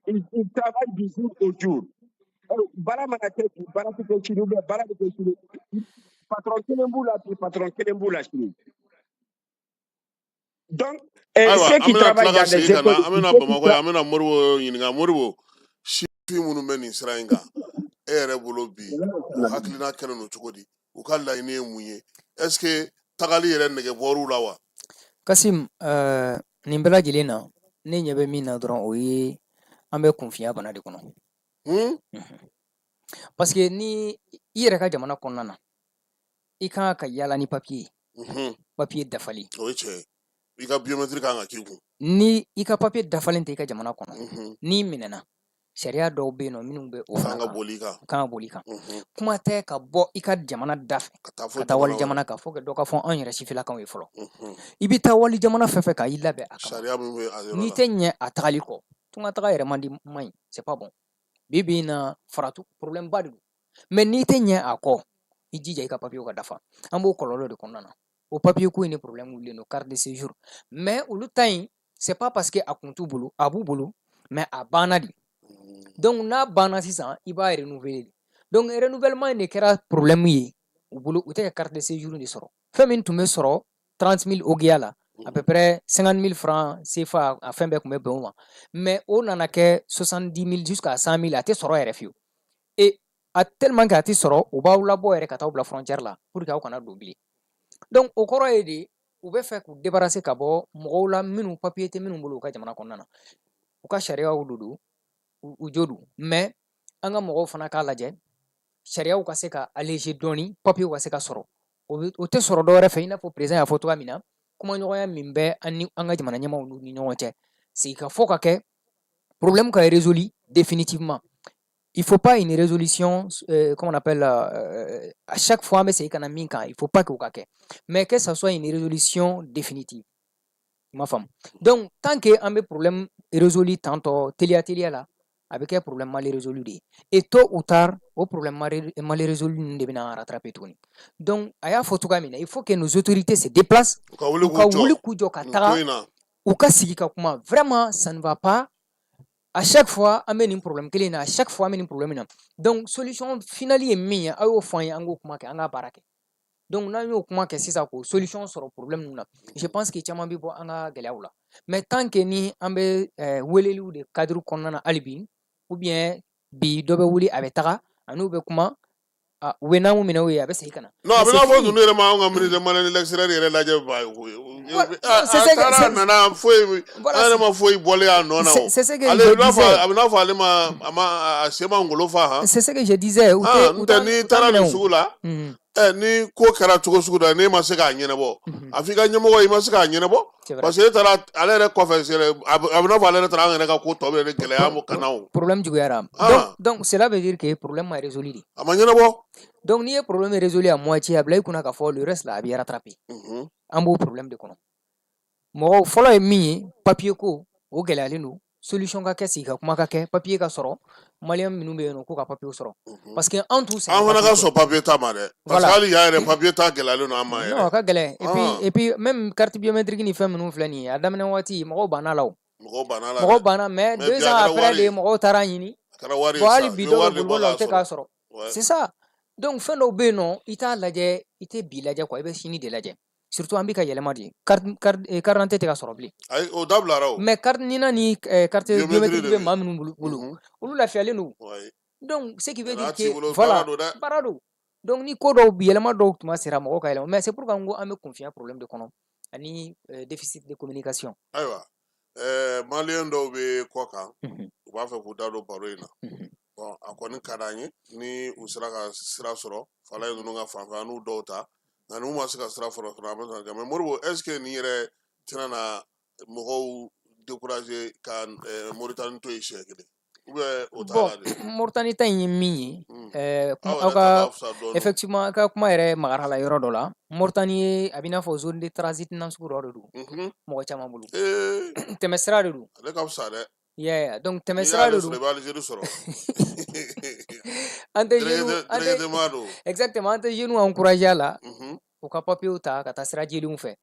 Ils travaillent du jour au jour. Baara mana kɛ bi, baara tɛ kɛ sini, ou bien baara bɛ kɛ sini. Patron kelen b'u la bi, patron kelen b'u la sini. Donc, Ayiwa, ceux an qui bɛna tila travaillent ka dans des segin ka na, écoles, an bɛna ceux qui Bamakɔ yan, an bɛna Moribo ɲininka. Moribo, sifin minnu bɛ nin sira in kan, e yɛrɛ bolo bi, u hakilina kɛlen don cogo di? U ka laɲini ye mun ye? Est ce que tagali yɛrɛ nege bɔr'u la wa? Kasim, nin bɛɛ lajɛlen na, ne ɲɛ bɛ min na dɔrɔn, o ye an bɛ kunfinya bana de kɔnɔ. Parce que ni i yɛrɛ ka jamana kɔnɔna na, i kan ka yaala ni papier ye, papier dafalen. O ye tiɲɛ ye, i ka biométrique kan ka k'i kun. Ni i ka papier dafalen tɛ i ka jamana kɔnɔ, n'i minɛna, sariya dɔw bɛ yen nɔ minnu bɛ o kan fana ka kan boli i kan. Kan ka boli i kan. Kuma tɛ ka bɔ i ka jamana da fɛ ka taa fo ka taa wali jamana wɛrɛ. Jamana kan, fo ka dɔ ka fɔ anw yɛrɛ sifilakaw ye fɔlɔ. I bɛ taa wali jamana fɛn fɛn kan, i labɛn a kama. Sariya min bɛ a yɔrɔ N'i la. tɛ ɲɛ a tagali kɔ, tunga taga yɛrɛ man di, man ɲi, c'est pas bon. Bi bi in na, faratu problème ba de don. Mais n'i tɛ ɲɛ a kɔ, i jija i ka papier ka dafa. An b'o kɔlɔlɔ de kɔnɔna na. O papier ko in de problème wulilen don, carte de séjour. Mais olu ta in, c'est pas parce que a kun t'u bolo, a b'u bolo, mais a banna de. Donc n'a banna sisan, i b'a renouveler de. Donc renouvellement in de kɛra problème ye u bolo. U tɛ ka carte de séjour de sɔrɔ. Fɛn min tun bɛ sɔrɔ 30 000 ogiya la, à peu près 50 000 francs CFA, a fɛn bɛɛ tun bɛ bɛn o ma, mais o nana kɛ 70 000 jusqu'à 100 000. A tɛ sɔrɔ yɛrɛ fiyewu. Et a tellement que a tɛ sɔrɔ, u b'aw labɔ yɛrɛ ka t'aw bila frontière la pour que aw kana don bilen. Donc o kɔrɔ ye de, u bɛ fɛ k'u débarrasser ka bɔ mɔgɔw la minnu papier tɛ minnu bolo u ka jamana kɔnɔna na. U ka sariyaw de don, u jo don. Mais an ka mɔgɔw fana k'a lajɛ, sariyaw ka se ka alléger dɔɔni, papier ka se ka sɔrɔ. O tɛ sɔrɔ dɔwɛrɛ fɛ, i n'a fɔ président y'a fɔ cogoya min na, kumaɲɔgɔnya min bɛ an ni an ka jamana ɲɛmaaw ni ɲɔgɔn cɛ, sigikafɔ ka kɛ, problème ka résolu définitivement. Il faut pas une résolution, comment on appelle, à chaque fois an bɛ segin ka na min kan, il faut pas que o ka kɛ, mais que ça soit une résolution définitive. I m'a faamu? Donc tant que an bɛ problème résolu tantɔ teliya teliya la, a bɛ kɛ problème mal résolu de ye. Et tôt ou tard, o problème mal résolu ninnu de bɛna an rattraper tuguni. Donc a y'a fɔ cogoya min na, il faut que nos autorités se déplacent. U ka wuli U ka k'u jɔ wuli k'u jɔ ka nin ko taga in na. U ka sigi ka kuma. Vraiment, ça ne va pas. À chaque fois an bɛ nin problème kelen in na, à chaque fois an bɛ nin problème in na. Donc solution finale ye min ye, a y'o fɔ an ye, an k'o kuma kɛ, an k'a baara kɛ. Donc n'an y'o kuma kɛ sisan k'o solution sɔrɔ problème ninnu na, je pense que caman bɛ bɔ an ka gɛlɛyaw la. Mais tant que ni an bɛ weleliw de cadre kɔnɔna na hali bi, ou bien bi dɔ bɛ wuli a bɛ taga a n'u bɛ kuma, u bɛ naamu minɛ u ye, a bɛ segin ka na. Non, a Mais bɛ c'est n'a fɔ fini. Ninnu yɛrɛ ma anw ka ministre malien de l'extérieur yɛrɛ lajɛ ba Voilà, c'est a ce que taara a nana, foyi an yɛrɛ ma foyi bɔlen a nɔ na. O c'est ce que ale je i b'a fɔ disais. a bɛ n'a fɔ ale ma a ma a sen ma ngolo fa han. C'est ce que je disais. U Ah, tɛ n u tɛ t'an n'i u t'an taara minɛ nin o. sugu la, ɛ ni ko kɛra cogo sugu dɔ la, n'e ma se k'a ɲɛnabɔ, a f'i ka ɲɛmɔgɔ i ma se k'a ɲɛnabɔ. C'est vrai. Parce que e taara ale yɛrɛ kɔfɛ, a bɛ n'a fɔ ale yɛrɛ taara an yɛrɛ ka ko tɔ bɛ gɛlɛya mo ka na o. Problème juguyara. Donc cela veut dire que problème ma résolu de. A ma ɲɛnabɔ. Donc n'i ye problème résolu à moitié, a bila i kunna k'a fɔ le reste là, a b'i rattraper. An b'o problème de kɔnɔ. Mɔgɔw fɔlɔ ye min ye, papier ko o gɛlɛyalen don. Solution ka kɛ, sigi ka kuma ka kɛ, papier ka sɔrɔ. Malien minnu bɛ yen nɔ, k'u ka papier sɔrɔ. Parce que anw t'u sɛgɛn An fana papier ka ko. sɔn papier ta ma dɛ, parce que hali yan yɛrɛ, papier ta gɛlɛyalen don an ma Non, a yɛrɛ. ka gɛlɛn. Et puis Ah et puis même carte biométrique ni fɛn minnu filɛ nin ye, a daminɛ waati mɔgɔw banna la o. Mɔgɔw banna la Mɔgɔw dɛ. banna, mais Mais 2 bi a ans kɛra après wari de ye. mɔgɔw taara ɲini. A kɛra wari ye Bon, hali sisan, bi i bɛ dɔw bɛ wari de bɔ boliboli la, k'a u tɛ k'a sɔrɔ. sɔrɔ. C'est ça. Donc fɛn dɔw bɛ yen nɔ, i t'a lajɛ, i tɛ bi lajɛ quoi, i bɛ sini de lajɛ. Surtout an bɛ ka yɛlɛma de. Carte d'identité tɛ ka sɔrɔ bilen. Ayi, o dabilara o. Mais carte NINA ni carte biométrique biométrique de bɛ bɛ maa minnu bolo, olu lafiyalen don. Donc ce qui veut N'a dire t'i que bolo, voilà, baara don dɛ. Baara don. Donc ni ko dɔw yɛlɛma dɔw tuma sera, mɔgɔw ka yɛlɛma. Mais c'est pourquoi n ko an bɛ kunfinya problème de kɔnɔ ani déficit de communication. Ayiwa, malien dɔw bɛ kɔ kan, u b'a fɛ k'u da don baro in na. Bon, a kɔni ka d'an ye ni u sera ka sira sɔrɔ fala ye ninnu ka fanfɛ, an n'u dɔw ta. Nka n'u ma se ka sira sɔrɔ fana, an bɛ sɔn ka. Mais Moribo, est ce que nin yɛrɛ tɛna na mɔgɔw décourager ka Mauritanie to yen siɲɛ kelen, ou bien o t'a Bon, la de? Mauritanie ta in ye min ye, Aw aw yɛrɛ ta ka ka fisa dɔɔnin. Effectivement, aw ka kuma yɛrɛ magara la yɔrɔ dɔ la. Mauritanie ye, a b'i n'a fɔ zone de transit na sugu dɔ de don mɔgɔ caman bolo. Tɛmɛsira de don. Ale ka fisa dɛ. Yeah, donc N'i tɛmɛsira y'ale de sɔrɔ, don. i bɛ Algérie sɔrɔ. An tɛ jeunes, an tɛ Directement don. Exactement, an tɛ jeunes encourager a la. U ka papiers ta ka taa sira jɛlenw fɛ.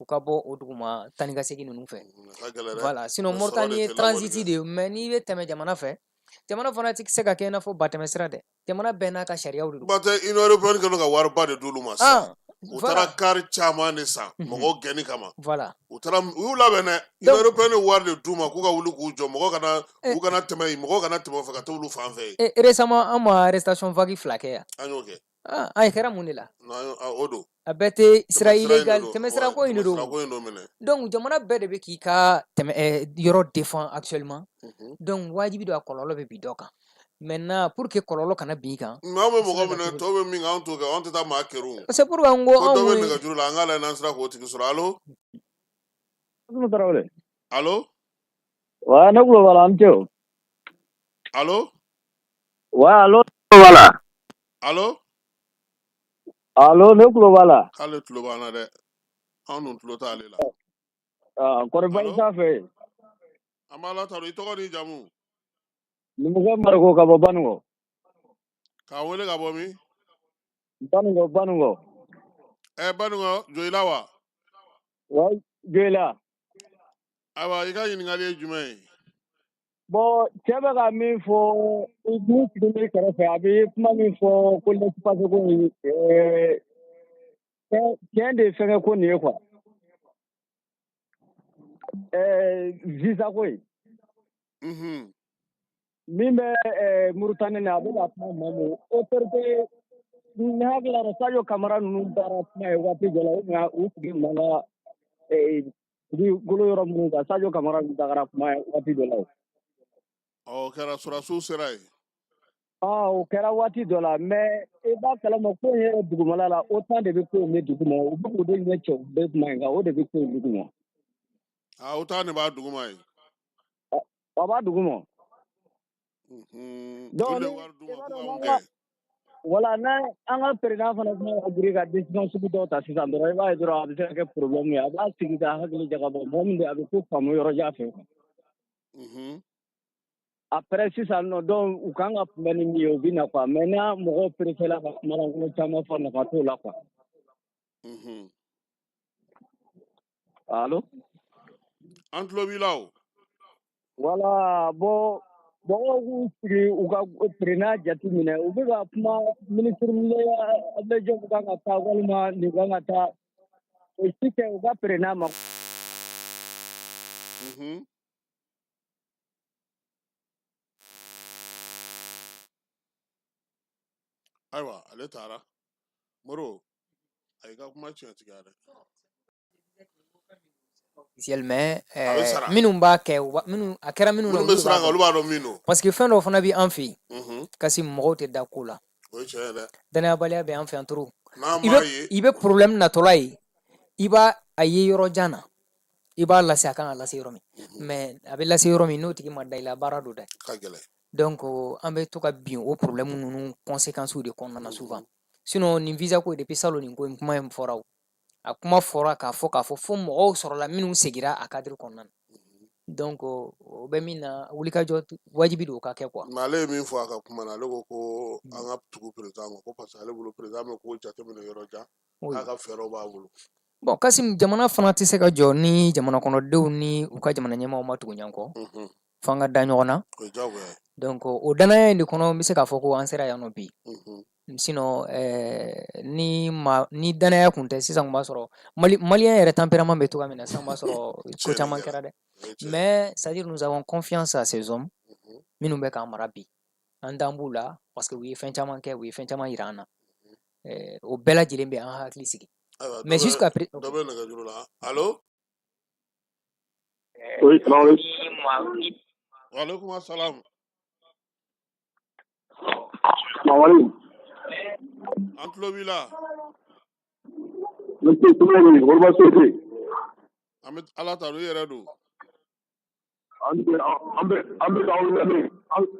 U ka bɔ o duguma tan ni ka segin ninnu fɛ. A ka gɛlɛn dɛ. Voilà, sinon Mais sɔrɔ de Mauritanie ye tɛ labɔli transit kɛ. de ye, mais n'i bɛ tɛmɛ jamana fɛ, jamana fana tɛ se ka kɛ i n'a fɔ batɛmɛsira dɛ. Jamana bɛɛ n'a ka sariyaw de don. Ba tɛ, Union européenne kɛlen don ka wariba de d'olu ma sisan. Ah, U voilà. taara kari caman de san mɔgɔw gɛnni kama. U taara, u y'u labɛn dɛ. Union européenne ye wari de d'u ma k'u ka wuli k'u jɔ, mɔgɔ kana u kana tɛmɛ yen, mɔgɔ kana tɛmɛ o fɛ ka taa olu fan fɛ yen. Récemment, an ma arrestation vague fila kɛ yan. An y'o kɛ. Ah, an kɛra mun de la? Non, an y'o- ah, o don. A bɛɛ tɛ sira Tɛmɛsira in de illégal, don. tɛmɛsira Ouais, ko in de don. tɛmɛsira ko in don minɛ. Donc jamana bɛɛ de bɛ k'i ka tɛmɛ yɔrɔ défend actuellement. Donc wajibi don, a kɔlɔlɔ bɛ bin dɔ kan. Maintenant, pour que kɔlɔlɔ kana bin i kan. Mais anw bɛ I mɔgɔ sera ka minɛ, cogo di? tɔw bɛ min kɛ, anw t'o kɛ, anw tɛ taa maa kerun. C'est pourquoi n ko Ko dɔ anw bɛ ye nɛgɛjuru la, an k'a lajɛ n'an sera k'o tigi sɔrɔ. Allo? Tarawele. Allo? Wa, ne kulo b'a la, an ce o. Allo? Wa, allo, b'a la. Allo? Allo, ne kulo b'a la. K'ale tulo b'an na dɛ. Anw dun tulo t'ale la. Ah, kɔri baasi Allo? t'a fɛ yen? An b'Ala tanu, i tɔgɔ n'i jamu? Numukɛ Mariko ka bɔ Banikɔ. K'an wele ka bɔ min? Banikɔ, Banikɔ. Banikɔ, Joyila wa? Wa, Joyila. Ayiwa, i ka ɲininkali ye jumɛn ye? Bon, cɛ bɛ ka min fɔ, i min sigilen b'i kɛrɛfɛ, a bɛ kuma min fɔ ko laissez-passer ko in, tiɲɛ de ye fɛngɛ ko nin ye quoi. Visa ko in. Min bɛ Mauritanie na, a bɛ ka kuma maa mun autorité, ne hakili la Sadio Kamara ninnu taara kuma ye waati dɔ la, u tun u sigi man ka golo yɔrɔ minnu kan, Sadio Kamara ninnu tagara kuma ye waati dɔ la o. Ɔ, o kɛra, sɔrɔdasiw sera yen. Ah, o kɛra waati dɔ la, mais i b'a kalama ko in yɛrɛ dugumala la, OTAN de bɛ ko in bɛ duguma, u bɛ k'o de ɲɛ cɛ u bɛ kuma in kan, o de bɛ ko in duguma. Ah, OTAN de b'a duguma yen. A b'a duguma. Donc Olu de ni wari d'u i ma b'a k'u dɔn ka n'an mun ka kɛ? Wala, n'an an ka président fana kuma ka girin ka décision sugu dɔw ta sisan dɔrɔn, i b'a ye dɔrɔn a bɛ se ka kɛ problème ye. A b'a sigi ka hakili jagabɔ, mɔgɔ min don, a bɛ ko faamu yɔrɔ jan fɛ. Après sisan nɔ, donc u kan ka kunbɛn ni min ye, u bɛ na quoi. Mais n'a mɔgɔw pressé la ka kuma lankolon caman fɔ, nafa t'o la quoi. Allo? An tulo b'i la o. Voilà, bon, mɔgɔw k'u sigi u ka président jate minɛ, u bɛ ka kuma ministre Abdoulaye Diop kan ka taa walima nin kan ka taa, o si tɛ u ka président ma. Ayiwa, ale taara. Moro, a y'i ka kuma tiɲɛtigiya dɛ. Officiel, mais A bɛ sara. Minnu b'a kɛ, u b'a- minnu a kɛra minnu na, Minnu olu bɛ de siran b'a kan, olu dɔn. b'a dɔn min don. Parce que fɛn dɔw fana bɛ an fɛ yen, kasi mɔgɔw tɛ da ko la. O ye tiɲɛ ye dɛ. Danayabaliya bɛ an fɛ yan trop. N'an I m'a bɛ ye. I bɛ problème natɔla ye, i b'a a ye yɔrɔ jan na, i b'a lase a kan ka lase yɔrɔ min, mais a bɛ lase yɔrɔ min, n'o tigi ma da i la, baara don dɛ. Ka gɛlɛn. Donc an bɛ to ka bin o problème ninnu conséquences de kɔnɔna na souvent. Sinon nin visa ko, depuis salon nin ko in kuma in fɔra, o a kuma fɔra k'a fɔ fo mɔgɔw sɔrɔla minnu segira a cadre kɔnɔna na. Donc o bɛ min na, wulikajɔ wajibi don o ka kɛ quoi. Mais ale ye min fɔ a ka kuma na, ale ko ko an ka tugu président kɔ, ko parce que ale bolo, président bɛ ko jateminɛ yɔrɔ jan, k'a ka fɛɛrɛw b'a bolo. Bon, Kasim, jamana fana tɛ se ka jɔ ni jamana kɔnɔdenw ni u ka jamana ɲɛmaaw ma tugu ɲɔgɔn kɔ. F'an ka da ɲɔgɔn na. O ye diyagoya ye. Donc o danaya in de kɔnɔ, n bɛ se k'a fɔ ko an sera yan nɔ bi. Sinon ni ma ni danaya kun tɛ, sisan kun b'a sɔrɔ Mali malien yɛrɛ tempérament bɛ cogoya min na, sisan b'a sɔrɔ ko Tiɲɛni caman kɛra. kɛra dɛ. O ye tiɲɛ ye. Mais c'est à dire, nous avons confiance à ces hommes minnu bɛ k'an mara bi. An dan b'u la parce que u ye fɛn caman kɛ, u ye fɛn caman yira an na. O bɛɛ lajɛlen bɛ an hakili sigi. Ayiwa, dɔ Mais bɛ jusqu'à pré dɔ bɛ nɛgɛjuru la. Allo? Oui, salam alaikum. Waaleykum assalam. Salam alaikum. An tulo b'i la. Monsieur Soumaïli, Worba Sosé. An bɛ Ala tanu, i yɛrɛ don. An bɛ k'aw lamɛn.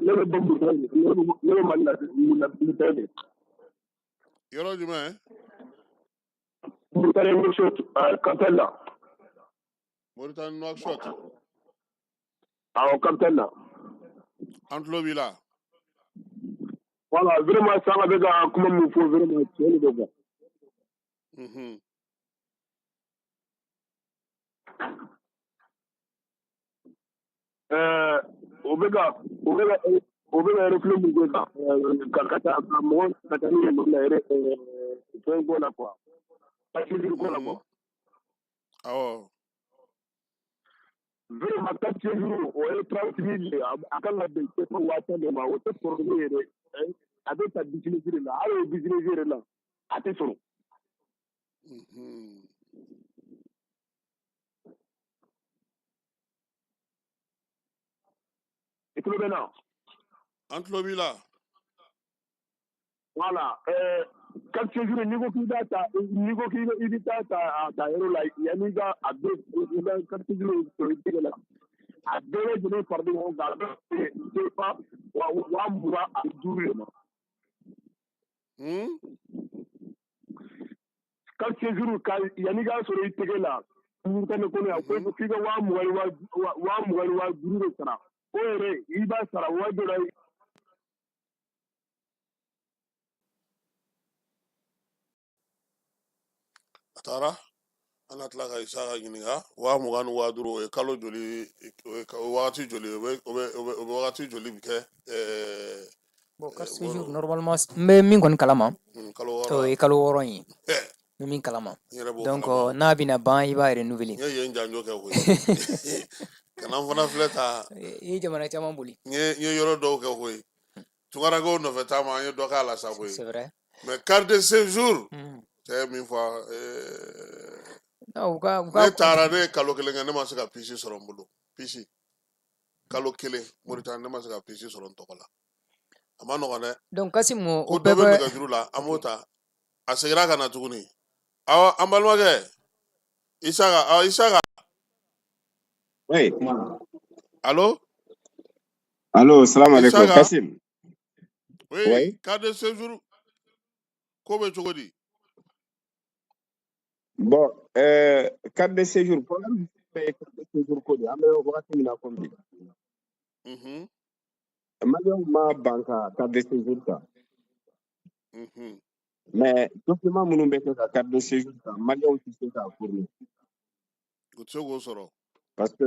Ne bɛ bɔ Mauritanie, ne bɛ Mali la, Mauritanie. Yɔrɔ jumɛn? Mauritanie, Nouakchott, capitale la. Mauritanie, Nouakchott. Awɔ, capitale la. An tulo b'i la. Voilà, vraiment Sanga bɛ ka kuma min fɔ, vraiment tiɲɛ de don quoi. U bɛ ka reflet min kɛ ka taa ka mɔgɔ ka taa n'u ye Mali la yɛrɛ, fɛn ko la quoi, carte ko la quoi. Awɔ. Vraiment carte séjour o ye 30 000 ye, a kan ka bɛn CFA 10,000 de ma, o tɛ sɔrɔ ne yɛrɛ, a bɛ ta business de la, hali o business yɛrɛ la a tɛ sɔrɔ. I tulo bɛ n na? An tulo b'i la. Voilà, carte séjour, n'i ko k'i b'a ta, n'i ko k'i bɛ taa ta a ta yɔrɔ la, yanni i ka a bɛɛ, i ka carte séjour sɔrɔ i tɛgɛ la, a bɛɛ lajɛlen faralen ɲɔgɔn kan, a bɛ CFA 25,000 de ma. Carte séjour ka yanni i k'a sɔrɔ i tɛgɛ la Mauritanie kɔnɔ yan, ko k'i ka 20,000, 25,000 de sara, o yɛrɛ i b'a sara waati dɔ la. A taara, an na tila ka Isaka ɲininka, 25,000, o ye kalo joli, o ye wagati joli, o bɛ o bɛ o bɛ o bɛ wagati joli kɛ? Bon, carte séjour, normalement, n bɛ min kɔni kalama, kalo o 6 ye kalo 6 in ye, n bɛ min kalama. N yɛrɛ b'o Donc kalama. n'a bɛna ban, i b'a renouveler. N ye yen janjo kɛ koyi, ka na n fana filɛ ta. I ye jamana caman boli. N ye yɔrɔ dɔw kɛ koyi, tunkarankew nɔfɛ taama, an ye dɔ k'a la sa koyi. C'est vrai. Mais carte de séjour, cɛ ye min fɔ, Non, u ka ne taara, ne ye kalo 1 kɛ, ne ma se ka puce sɔrɔ n bolo, puce. Kalo 1 Mauritanie, ne ma se ka puce sɔrɔ n tɔgɔ la, a ma nɔgɔn dɛ. Donc Kassim, o Ko dɔ bɛɛ bɛ bɛ nɛgɛjuru la, an b'o ta. A seginna ka na tuguni. Awɔ, an balimakɛ Isaka, awɔ, Isaka. Oui. Allo? Allô, salam alaikum. Isaka. Kassim. Oui. Oui. Carte de séjour ko bɛ cogo di? Bon, carte de séjour, problème bɛ carte de séjour ko de. An bɛ wagati min na komi bi. Maliyɛnw ma ban ka carte de séjour ta. Mais document minnu bɛ kɛ ka carte de séjour ta, Maliyɛnw tɛ se k'a fournir. U tɛ se k'o sɔrɔ. Parce que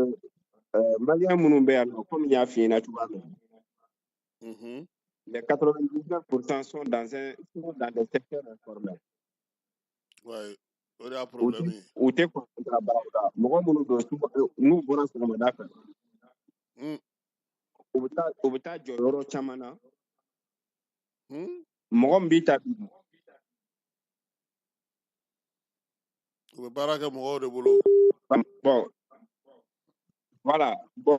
Maliyɛn minnu bɛ yan nɔ, komi n y'a f'i ɲɛna cogoya min na, les 99% sont dans des secteurs informels. Ouais, o de y'a U tɛ problème ye. U tɛ contrat baaraw la. Mɔgɔ minnu don, souvent, n'u bɔra sɔgɔmada fɛ, u bɛ taa jɔ yɔrɔ caman na. Mɔgɔ min b'i ta bi, U bɛ baara kɛ mɔgɔw de bolo. Bon, voilà. Bon,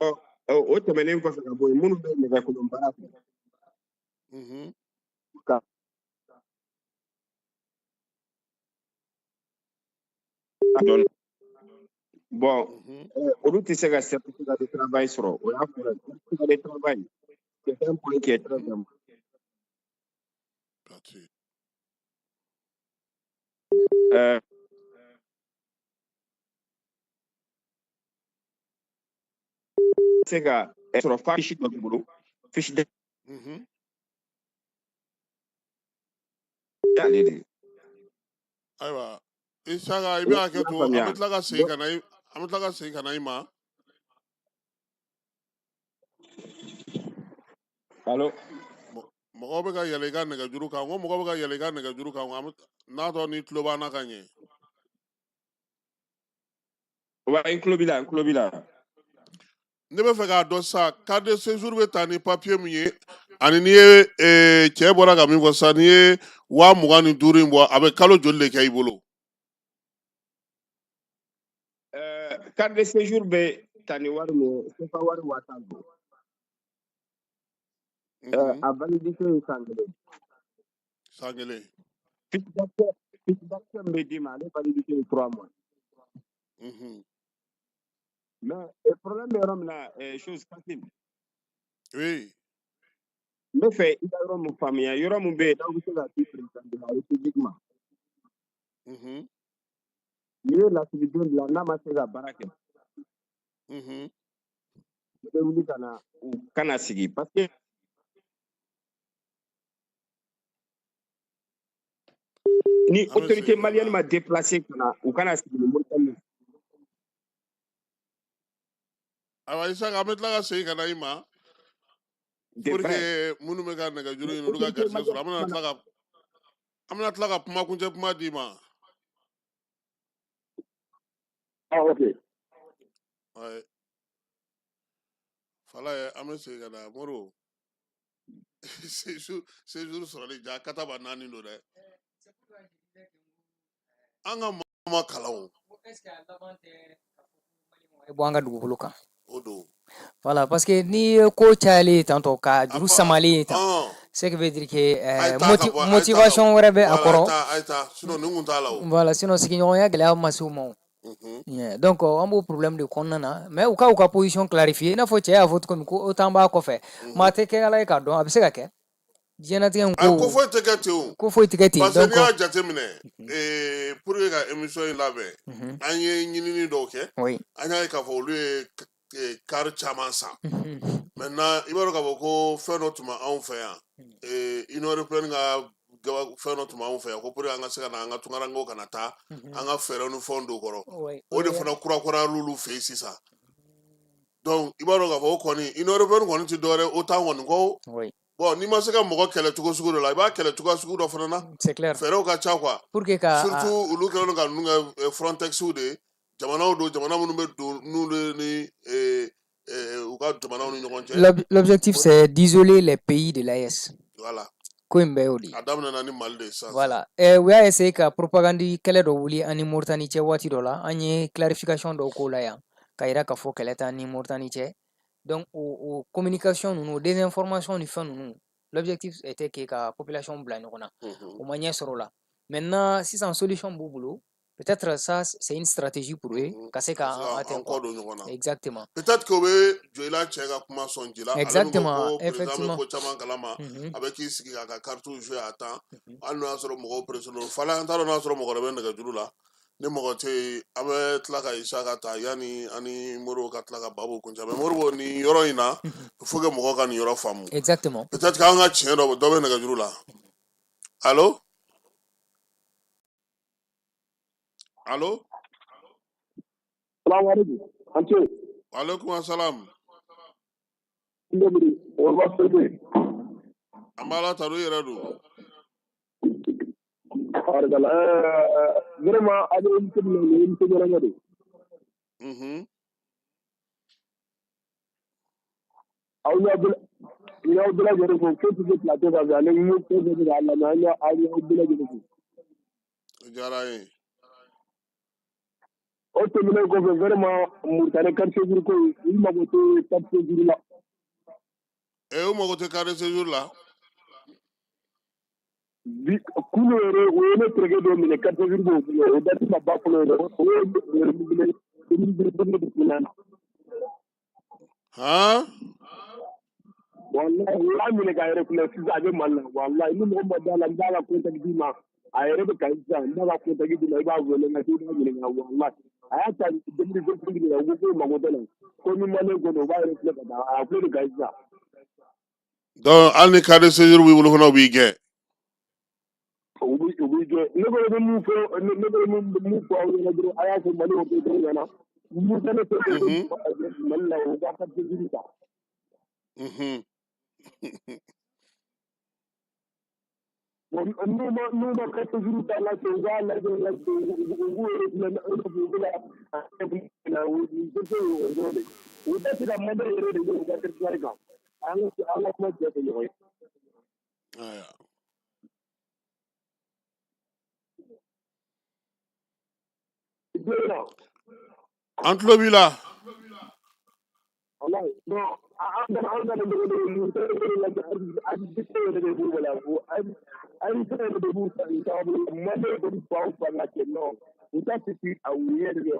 o tɛmɛnen kɔfɛ ka bɔ yen, minnu bɛ nɛgɛkolon baara kɛ, ka dɔn. Bon, olu tɛ se ka certificat de travail sɔrɔ. O y'a fɔlɔ ye. Certificat de travail, c'est un point qui est très important. Parti. Se ka sɔrɔ fa fiche dɔ b'i bolo, fiche de ale de. Ayiwa Isaka, i bɛ I hakɛ y'a to, an faamuya. bɛ tila ka segin ka na i, an bɛ tila ka segin ka na i ma. Allo? Mɔgɔw bɛ ka yɛlɛ i ka nɛgɛjuru kan, ko mɔgɔw bɛ ka yɛlɛ i ka nɛgɛjuru kan, an bɛ n'a tɔ n'i tulo b'an na ka ɲɛ. Wa, n tulo b'i la, n tulo b'i la. Ne bɛ fɛ k'a dɔn sisan, carte de séjour bɛ ta ni papier min ye, ani n'i ye cɛ bɔra ka min fɔ sisan, n'i ye 25,000 in bɔ, a bɛ kalo joli de kɛ i bolo? Carte de séjour bɛ ta ni wari min ye, CFA wari 10,000 don. A validité ye san 1. San 1. Fiche d'accès min bɛ d'i ma, ale validité ye 3 mois. Mais problème bɛ yɔrɔ min na, chose Kasim. Oui. N bɛ fɛ i ka yɔrɔ min faamuya, yɔrɔ min bɛ yen n'aw bɛ se ka di président de la République ma. N'i ye lasigiden bila n'a ma se ka baara kɛ, i bɛ wuli ka na u kana sigi parce que ni autorité malienne ma déplacé ka na, u kana sigi ni Mauritanie. Ayiwa Isaka, an bɛ tila ka segin ka na i ma pour que minnu bɛ ka nɛgɛjuru ɲini olu ka garisɛgɛ sɔrɔ. An bɛna tila ka kuma kuncɛ kuma d'i ma. Ah, ok. Ouais. Falaye, an bɛ segin ka na Moro. Séjour sɔrɔli ja kataba naani don dɛ. An ka maaw ma kalan o. Bɔ an ka dugukolo kan. O don. Voilà, parce que n'i ye ko cayalen ye tantɔ ka juru samalen ye tan, ce qui veut dire que motivation wɛrɛ bɛ a kɔrɔ. A ye taa, sinon nin kun t'a la o. Voilà, sinon sigiɲɔgɔnya gɛlɛya ma se u ma o. Yeah, donc an b'o problème de kɔnɔna na, mais u ka position clarifier, i n'a fɔ cɛ y'a fɔ cogo min ko OTAN b'a kɔfɛ. Maa tɛ kɛ Ala ye k'a dɔn, a bɛ se ka kɛ diɲɛlatigɛ in ko. Ko foyi tɛ kɛ ten o. Ko foyi tɛ kɛ ten. Parce que n'i y'a jateminɛ, pour que ka émission in labɛn, an ye ɲinini dɔw kɛ. An y'a ye k'a fɔ olu ye car caman san. Maintenant, i b'a dɔn k'a fɔ ko fɛn dɔ tun bɛ anw fɛ yan, Union européenne ka fɛn dɔ tun b'anw fɛ yan ko pour que an ka se ka na an ka tunkarankew kana taa an ka fɛɛrɛw ni fɛnw don kɔrɔ. O de fana kurakurayal'olu fɛ yen sisan. Donc i b'a dɔn k'a fɔ o kɔni, Union européenne kɔni tɛ dɔwɛrɛ OTAN kɔni kɔ. Bon, n'i ma se ka mɔgɔ kɛlɛ cogo sugu dɔ la, i b'a kɛlɛ cogoya sugu dɔ fana na. C'est clair. Fɛɛrɛw ka ca quoi. Pour que ka Surtout olu kɛlen don ka ninnu kɛ Frontex de ye. Jamanaw don, jamana minnu bɛ don n'olu ni u ka jamanaw ni ɲɔgɔn cɛ. L'objectif, c'est d'isoler les pays de l'AES. Voilà. Ko in bɛɛ y'o de ye. A daminɛna ni Mali de ye sisan. Voilà, u y'a essayer ka propagande kɛlɛ dɔ wuli an ni Mauritanie cɛ waati dɔ la. An ye clarification dɔw k'o la yan ka yira k'a fɔ kɛlɛ t'an ni Mauritanie cɛ. Donc o communication ninnu, o désinformation ni fɛn ninnu, l'objectif était que ka population bila ɲɔgɔn na. O ma ɲɛ sɔrɔ o la. Maintenant, sisan solution b'u bolo. Peut-être ça, c'est une stratégie pour eux ka se ka an kɔ don ɲɔgɔn na. Exactement. Peut-être que o bɛ Joyila cɛ ka kuma sɔn ji la. Exactement. Effectivement. Ko caman kalama, a bɛ k'i sigi k'a ka carte jouer a temps, hali n'o y'a sɔrɔ mɔgɔw pressé don. Fala, an t'a dɔn n'a sɔrɔ mɔgɔ wɛrɛ bɛ nɛgɛjuru la. Ni mɔgɔ tɛ yen, an bɛ tila ka Isaka ta yanni ani Moribo ka tila ka babu kuncɛ. Mais Moribo, nin yɔrɔ in na, il faut que mɔgɔw ka nin yɔrɔ faamu. Exactement. Peut-être que an ka tiɲɛ dɔ bɛ nɛgɛjuru la. Allo, allo. Salamu alaikum. Ante. Aleykum salam. Ndobiri, o ba sebe. An b'a la tanu yɛrɛ don. Barikala. Vraiment, a bɛ émission min na, nin ye émission ɲɛnama de. Aw y'aw bɛɛ n y'aw bɛɛ lajɛlen fo, fɛn fɛn bɛ plateau sanfɛ ani n fɛn fɛn bɛ k'a lamɛn, an y'aw bɛɛ lajɛlen fo. O diyara an ye. O tɛmɛnen kɔfɛ, vraiment, Mauritanie carte séjour ko in, u mago tɛ carte séjour la. Ee, u mago tɛ carte séjour la. Bi kunu yɛrɛ, u ye ne terikɛ dɔ minɛ, carte séjour b'o bolo, o date ma ban fɔlɔ yɛrɛ, o ye renouvelé 2022 na. Han. Wallahi, u y'a minɛ k'a yɛrɛ filɛ sisan, a bɛ Mali la. Wallahi, ni mɔgɔ ma da la, n b'a ka contact d'i ma. A yɛrɛ bɛ Kayi sisan, n b'a ka contact d'i ma, i b'a wele nka i b'a ɲininka. Wallahi, a y'a ta 2025 la, u ko k'u mago tɛ la, ko ni malien ko don, u b'a yɛrɛ filɛ ka taa, a filɛ de Kayi sisan. Donc hali ni carte séjour b'i bolo fana, u b'i gɛn. U b'i gɛn. Ne ko bɛ mun fɔ, ne bɛ mun fɔ aw ɲɛna dɔrɔn, a y'a fɔ Mali autorité ɲɛna, Mauritanie fɛn fɛn bɛ Mali la, u ka carte séjour ta. N'u ma carte séjour ta la, u k'a lajɛ, u k'u yɛrɛ filɛ, i n'a fɔ u bɛ ka u tɛ se o dɔrɔn de, u tɛ se ka mandat yɛrɛ de kɛ u ka territoire kan. An ka kuma cɛ fɛ ɲɔgɔn ye. Ayiwa. An tulo b'i la. Wallahi, non, an kana dogo dogo, Mauritanie lajɛ, a yɛrɛ de b'u bolo, a yɛrɛ de b'u sababu la, malien kɔni fan o fan ka kɛ, non, u t'a tɛ a u yɛrɛ de.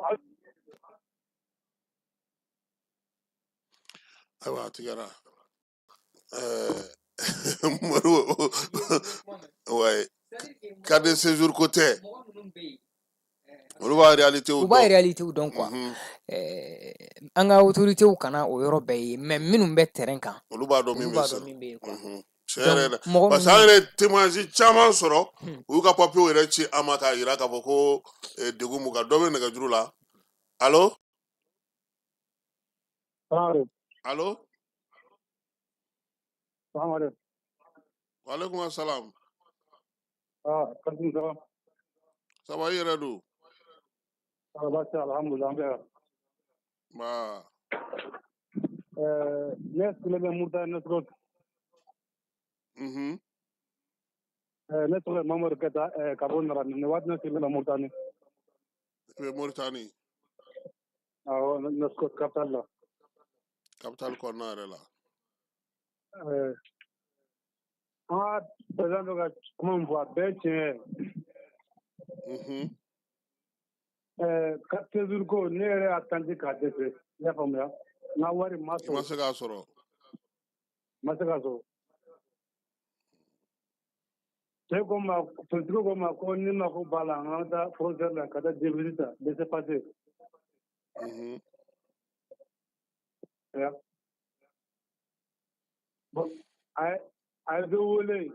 Ayiwa, a tigɛra. Moribo, ouais, carte de séjour ko tɛ, olu b'a réalité u b'a dɔn. Réalité dɔn quoi. An ka autorités kana o yɔrɔ bɛɛ ye, mais minnu bɛ terrain kan, olu b'a dɔn olu min bɛ b'a dɔn sen. Min bɛ yen quoi. Tiɲɛ yɛrɛ Donc la, mɔgɔ parce que an minnu yɛrɛ ye témoignage caman sɔrɔ, u y'u ka papiyew yɛrɛ ci an ma k'a yira k'a fɔ ko degun b'u kan. Dɔ bɛ nɛgɛjuru la. Allo? Salaamaaleykum. Allo? Salaamaaleykum. Waaleykum salam. Ah, Kasim, ça va? Ça va, i yɛrɛ don? Ça va, baasi tɛ, alhamdulilah, an bɛ yan. Nba. Ne sigilen bɛ Muritani Nouakchott. Ne tɔgɔ ye Mamadu Keyita, ka bɔ Nara. Nin waati ne sigilen bɛ Muritani. I bɛ Moritani? Awɔ, Nouakchott capitale la. Capitale kɔnɔna yɛrɛ la. An ka président bɛ ka kuma min fɔ, a bɛɛ ye tiɲɛ ye. Carte séjour ko, ne yɛrɛ y'a tenté k'a dɛsɛ, i y'a faamuya, n ka wari ma I ma sɔrɔ. Se k'a sɔrɔ. N ma se k'a sɔrɔ. Cɛ ko n ma, politique ko n ma ko ni mako b'a la, an ka taa frontière la ka taa devise ta, laissez-passer. Ya. Bon, a ye dɔ wele.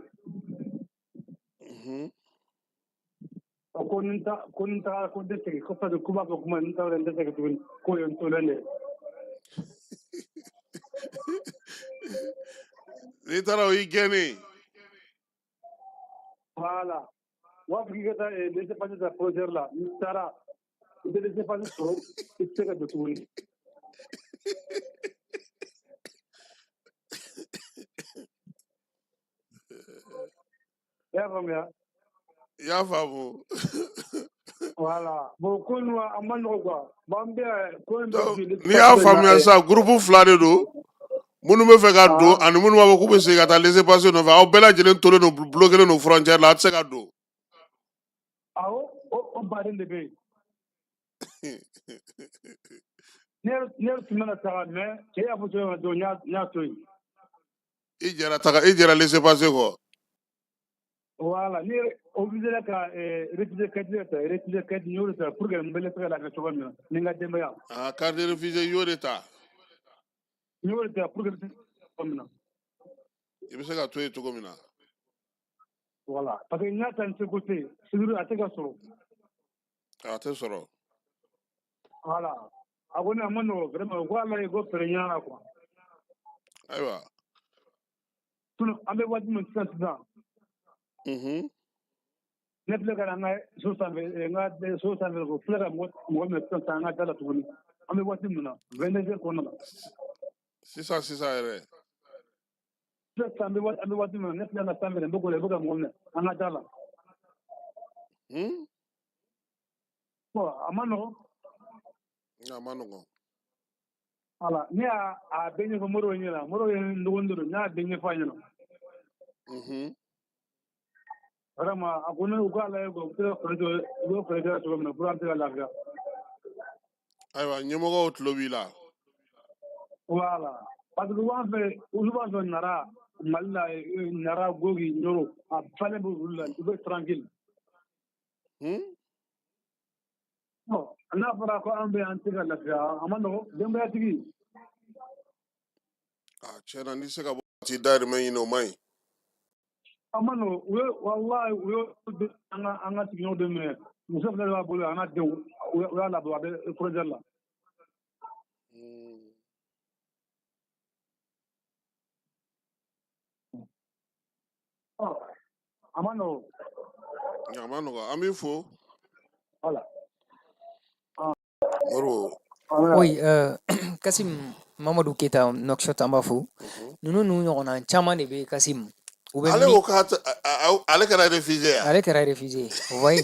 A ko ni ta ko ni tagara ko n tɛ segin ko parce que k'u b'a fɔ kuma ni tagara n tɛ segin tuguni, k'o ye n tolen de ye. N'i taara, o y'i gɛnnen. Voilà. U b'a fɔ k'i ka taa laissez-passer ta frontière la, n'i taara i tɛ laissez-passer sɔrɔ, i tɛ se ka don tuguni. I y'a faamuya? I y'a faamu. Voilà. Bon, ko ninnu a ma nɔgɔ quoi. Bon, an bɛ yan, ko in bɛ Donc bi n'i y'a laissez-passer na faamuya sisan, groupe fila de don: minnu bɛ fɛ ka don ani minnu b'a fɔ k'u bɛ segin ka taa laissez-passer nɔfɛ. Aw bɛɛ lajɛlen tolen don, bloqué don frontière la, a tɛ se ka don. Awɔ, o baden de bɛ yen. Ne yɛrɛ tun bɛna taga, mais cɛ y'a fɔ cogo min na dɔrɔn, n y'a to yen. I jɛra taga, i jɛra laissez-passer kɔ. Voilà, ne yɛrɛ obligé ka réfugié carte de ta, réfugié carte n y'o de ta pour que n bɛ se ka lafiya cogo min na ni n ka denbaya. Ah, carte de réfugié, i y'o de ta. N y'o de ta pour que n bɛ se cogo min na. I bɛ se ka to yen cogo min na. Voilà, parce que n y'a ta n seko tɛ yen, séjour a tɛ ka sɔrɔ. A tɛ sɔrɔ. Voilà, a ko ne a ma nɔgɔ vraiment, ko ala ye ko fɛɛrɛ ɲini la quoi. Ayiwa. Sinon an bɛ waati min sisan sisan, ne filɛ ka na n ka so sanfɛ, n ka so sanfɛ, ko filɛ ka mɔgɔ minɛ sisan sisan an ka da la tuguni. An bɛ waati min na, 22 heures kɔnɔna la. Sisan sisan yɛrɛ. Sisan sisan, an bɛ waati min na, ne filɛ ka sanfɛ, n bɛ k'o la, i bɛ ka mɔgɔ minɛ an ka da la. Bon, a ma nɔgɔ. A ma nɔgɔ. Voilà, ne y'a a bɛɛ ɲɛfɔ Moribo ɲɛna. Moribo ye n dɔgɔnin de don, n y'a bɛɛ ɲɛfɔ a ɲɛna. Vraiment, a ko ne u k'a lajɛ quoi, u bɛ se ka fɛɛrɛ kɛ, u bɛ fɛɛrɛ kɛ cogo min na pour an bɛ se ka lafiya. Ayiwa, ɲɛmɔgɔw tulo b'i la. Voilà, parce que u b'an fɛ, olu b'an fɛ Nara, Mali la, Nara, Gogi, Ɲoro, a falen bɛ olu la, u bɛ tranquille. Bon, n'a fɔra ko an bɛ an tɛ ka lafiya, a ma nɔgɔ, denbayatigi. A tiɲɛ na, n'i se ka bɔ t'i dahirimɛ ɲini, o man ɲi. A ma nɔgɔ, u ye walahi, u ye an ka sigiɲɔgɔn dɔ minɛ, muso fila de b'a bolo, a n'a denw, u y'a labɔ, a bɛ frontière la. Ɔ, a ma nɔgɔ. A ma nɔgɔ, an b'i fo. Voilà. Moribo. Oui, Kasim Mamadou Keita Nouakchott, an b'a fo. Ninnu n'u ɲɔgɔnna caman de bɛ Kasim. U bɛ Ale min ko k'a tɛ- ale kɛra réfugié ya. Ale kɛra réfugié, vous voyez.